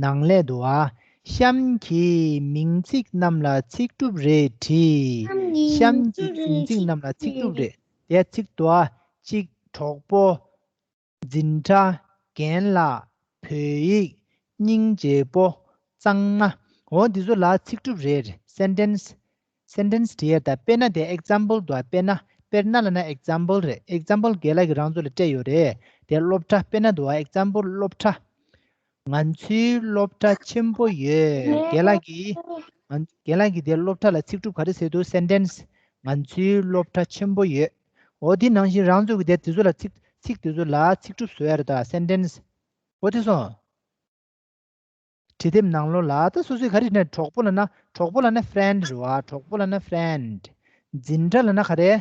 ནང་ལས་འདུག་ཨ། གཤམ་གྱི་མིང་ཚིག་རྣམས་ལ་ཚིག་གྲུབ་རེ་བྲིས། གཤམ་གྱི་མིང་ཚིག་རྣམས་ལ་ཚིག་གྲུབ་རེ། དེ་ཚིག་འདུག་ཨ། གཅིག་གྲོགས་པོ། འཛིན་གྲྭ། རྒན་ལགས། བོད་ཡིག་སྙིང་རྗེ་པོ། གཙང་མ། འོ་འདི་ཚོ་ལ་ཚིག་གྲུབ་རེ་རེ། སེན་ཊེན་སི། སེན་ཊེན་སི་བྲིས་ཡ་ད། དཔེར་ན་དེ་ཨེག་ཛམ་པལ་འདུག་ཨ། དཔེར་ན། དཔེར་ན་ལབ་ན་ཨེག་ཛམ་པལ་རེད། ཨེག་ཛམ་པལ་རྒན་ལགས་ཀྱིས་རང་ཚོ་ལ་སྤྲད་ཡོད་རེད། དེ་སློབ་གྲྭ། དཔེར་ན་འདུག་ཨ། ཨེག་ཛམ་པལ་སློབ་གྲྭ། ང་ཚོའི་སློབ་གྲྭ་ཆེན་པོ་ཡོད། རྒན་ལགས་ཀྱིས། ང་། རྒན་ལགས་ཀྱིས་དེ་སློབ་གྲྭ་ལ་ཚིག་གྲུབ་ག་རེ་ཟེར་འདུག་སེན་ཊེན་སི། ང་ཚོའི་སློབ་གྲྭ་ཆེན་པོ་ཡོད། འོ་དེ་ནང་བཞིན་རང་ཚོ་གིས་དེ་དེ་ཚོ་ལ་ཚིག་ཚིག་དེ་ཚོ་ལ་ཚིག་གྲུབ་བཟོ་ཡ་རེད་ད། སེན་ཊེན་སི། འོ་དེ་སོང་། བྲིས་དེབ་ནང་ལོགས་ལ་ད་སོ་སོའི་ག་རེ་ན། གྲོགས་པོ་ལབ་ན། གྲོགས་པོ་ལབ་ན་ཕི་རེན་ཌི་རེད་བ། གྲོགས་པོ་ལབ་ན་ཕི་རེན་ཌི། འཛིན་གྲྭ་ལབ་ན་ག་རེ།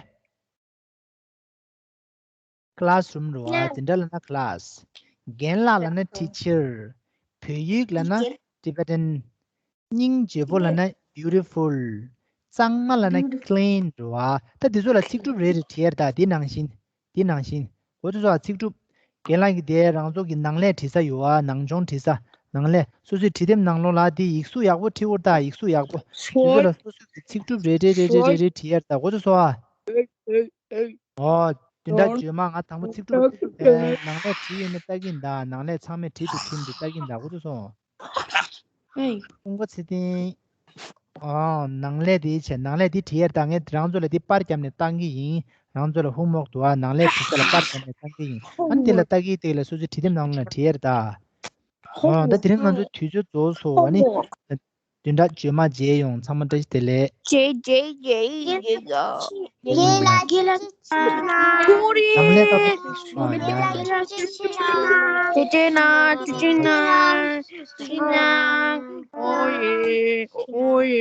ཀི་ལཱ་སི་རུམ་རེད་བ། འཛིན་གྲྭ་ལབ་ན་ཀི་ལཱ་སི། རྒན་ལགས་ལབ་ན་ཊི་ཆར། བོད་ཡིག་ལབ་ན་ཊི་བེ་ཊན། སྙིང་རྗེ་པོ་ལབ་ན་བིའུ་ཊི་ཕུལ། གཙང་མ་ལབ་ན་ཀི་ལིན་རེད་བ། ད་འདི་ཚོ་ལ་ཚིག་གྲུབ་རེ་རེ་བྲིས་ཡ་རེད་ད། འདི་ནང་བཞིན། འདི་ནང་བཞིན། འོ་དེ་ཚོ་ལ་ཚིག་གྲུབ། རྒན་ལགས་ཀྱིས་དེ་རང་ཚོ་གི་ནང་ལས་བྲིས་ས་ཡོད་བ། ནང་སྦྱོང་བྲིས་ས། ནང་ལས། སོ་སོའི་བྲིས་དེབ་ནང་ལོགས་ལ་འདི་ཡིག་གཟུགས་ཡག་པོ་བྲིས་འོར་ད། ཡིག་གཟུགས་ཡག་པོ། འདི་ཚོ་ལ་སོ་སོ་གི་ཚིག་གྲུབ་རེ་རེ་རེ་རེ་རེ་རེ་བྲིས་ཡ་རེད་ད། འོ་དེ་ཚོ་བ། ཨོ། དེ་འདྲ་བརྗོད་མ། ང་དང་པོ་ཚིག་གྲུབ་ཨེ། ནང་ལས་བྲིས་ཡོད་མེད་ལྟ་གིན་ད། ནང་ལས་ཚང་མས་བྲིས་འདུག་བྲིས་མི་འདུག་ལྟ་གིན་ད། འོ་དེ་སོང་། ཧེ། ཀུན་དགའ་ཚེ་བརྟན། ཨོ། ནང་ལས་དེ་བྱས། ནང་ལས་དེ་བྲིས་ཡ་ད། ངས་རང་ཚོ་ལ་དེ་པར་བརྒྱབ་ནས་བཏང་གི་ཡིན། རང་ཚོ་ལ་ཧོམ་ཝོག་འདུག་ཨ། ནང་ལས་བྲིས་ས་ལ་པར་བརྒྱབ་ནས་བཏང་གི་ཡིན། ཨ་ནི་དེ་ལ་ལྟ་གིན་དེ་ལ་སོ་སོའི་བྲིས་དེབ་ནང་ལ་བྲིས་ཡ་རེད་ད། ཨོ། ད་དེ་རིང་ང་ཚོའི་དུས་ཚོད་རྫོགས་སོང་། ཨ་ནི། བདུན་ཕྲག་རྗེས་མ་མཇལ་ཡོང་། ཚང་མ་བཀྲ་ཤིས་བདེ་ལེགས། རྗེས་རྗེས་རྗེས་རྗེས་ལ་རྗེས་ལ་ཆེ་ན། ཀུ་རེ། ནང་ལས་ཀ་ཀུ་རེ། ཨ་ཡ། རྗེས་རྗེས་ན་རྗེས་རྗེས་ན་རྗེས་རྗེས་ན། ཨོ་ཡེ་ཨོ་ཡེ།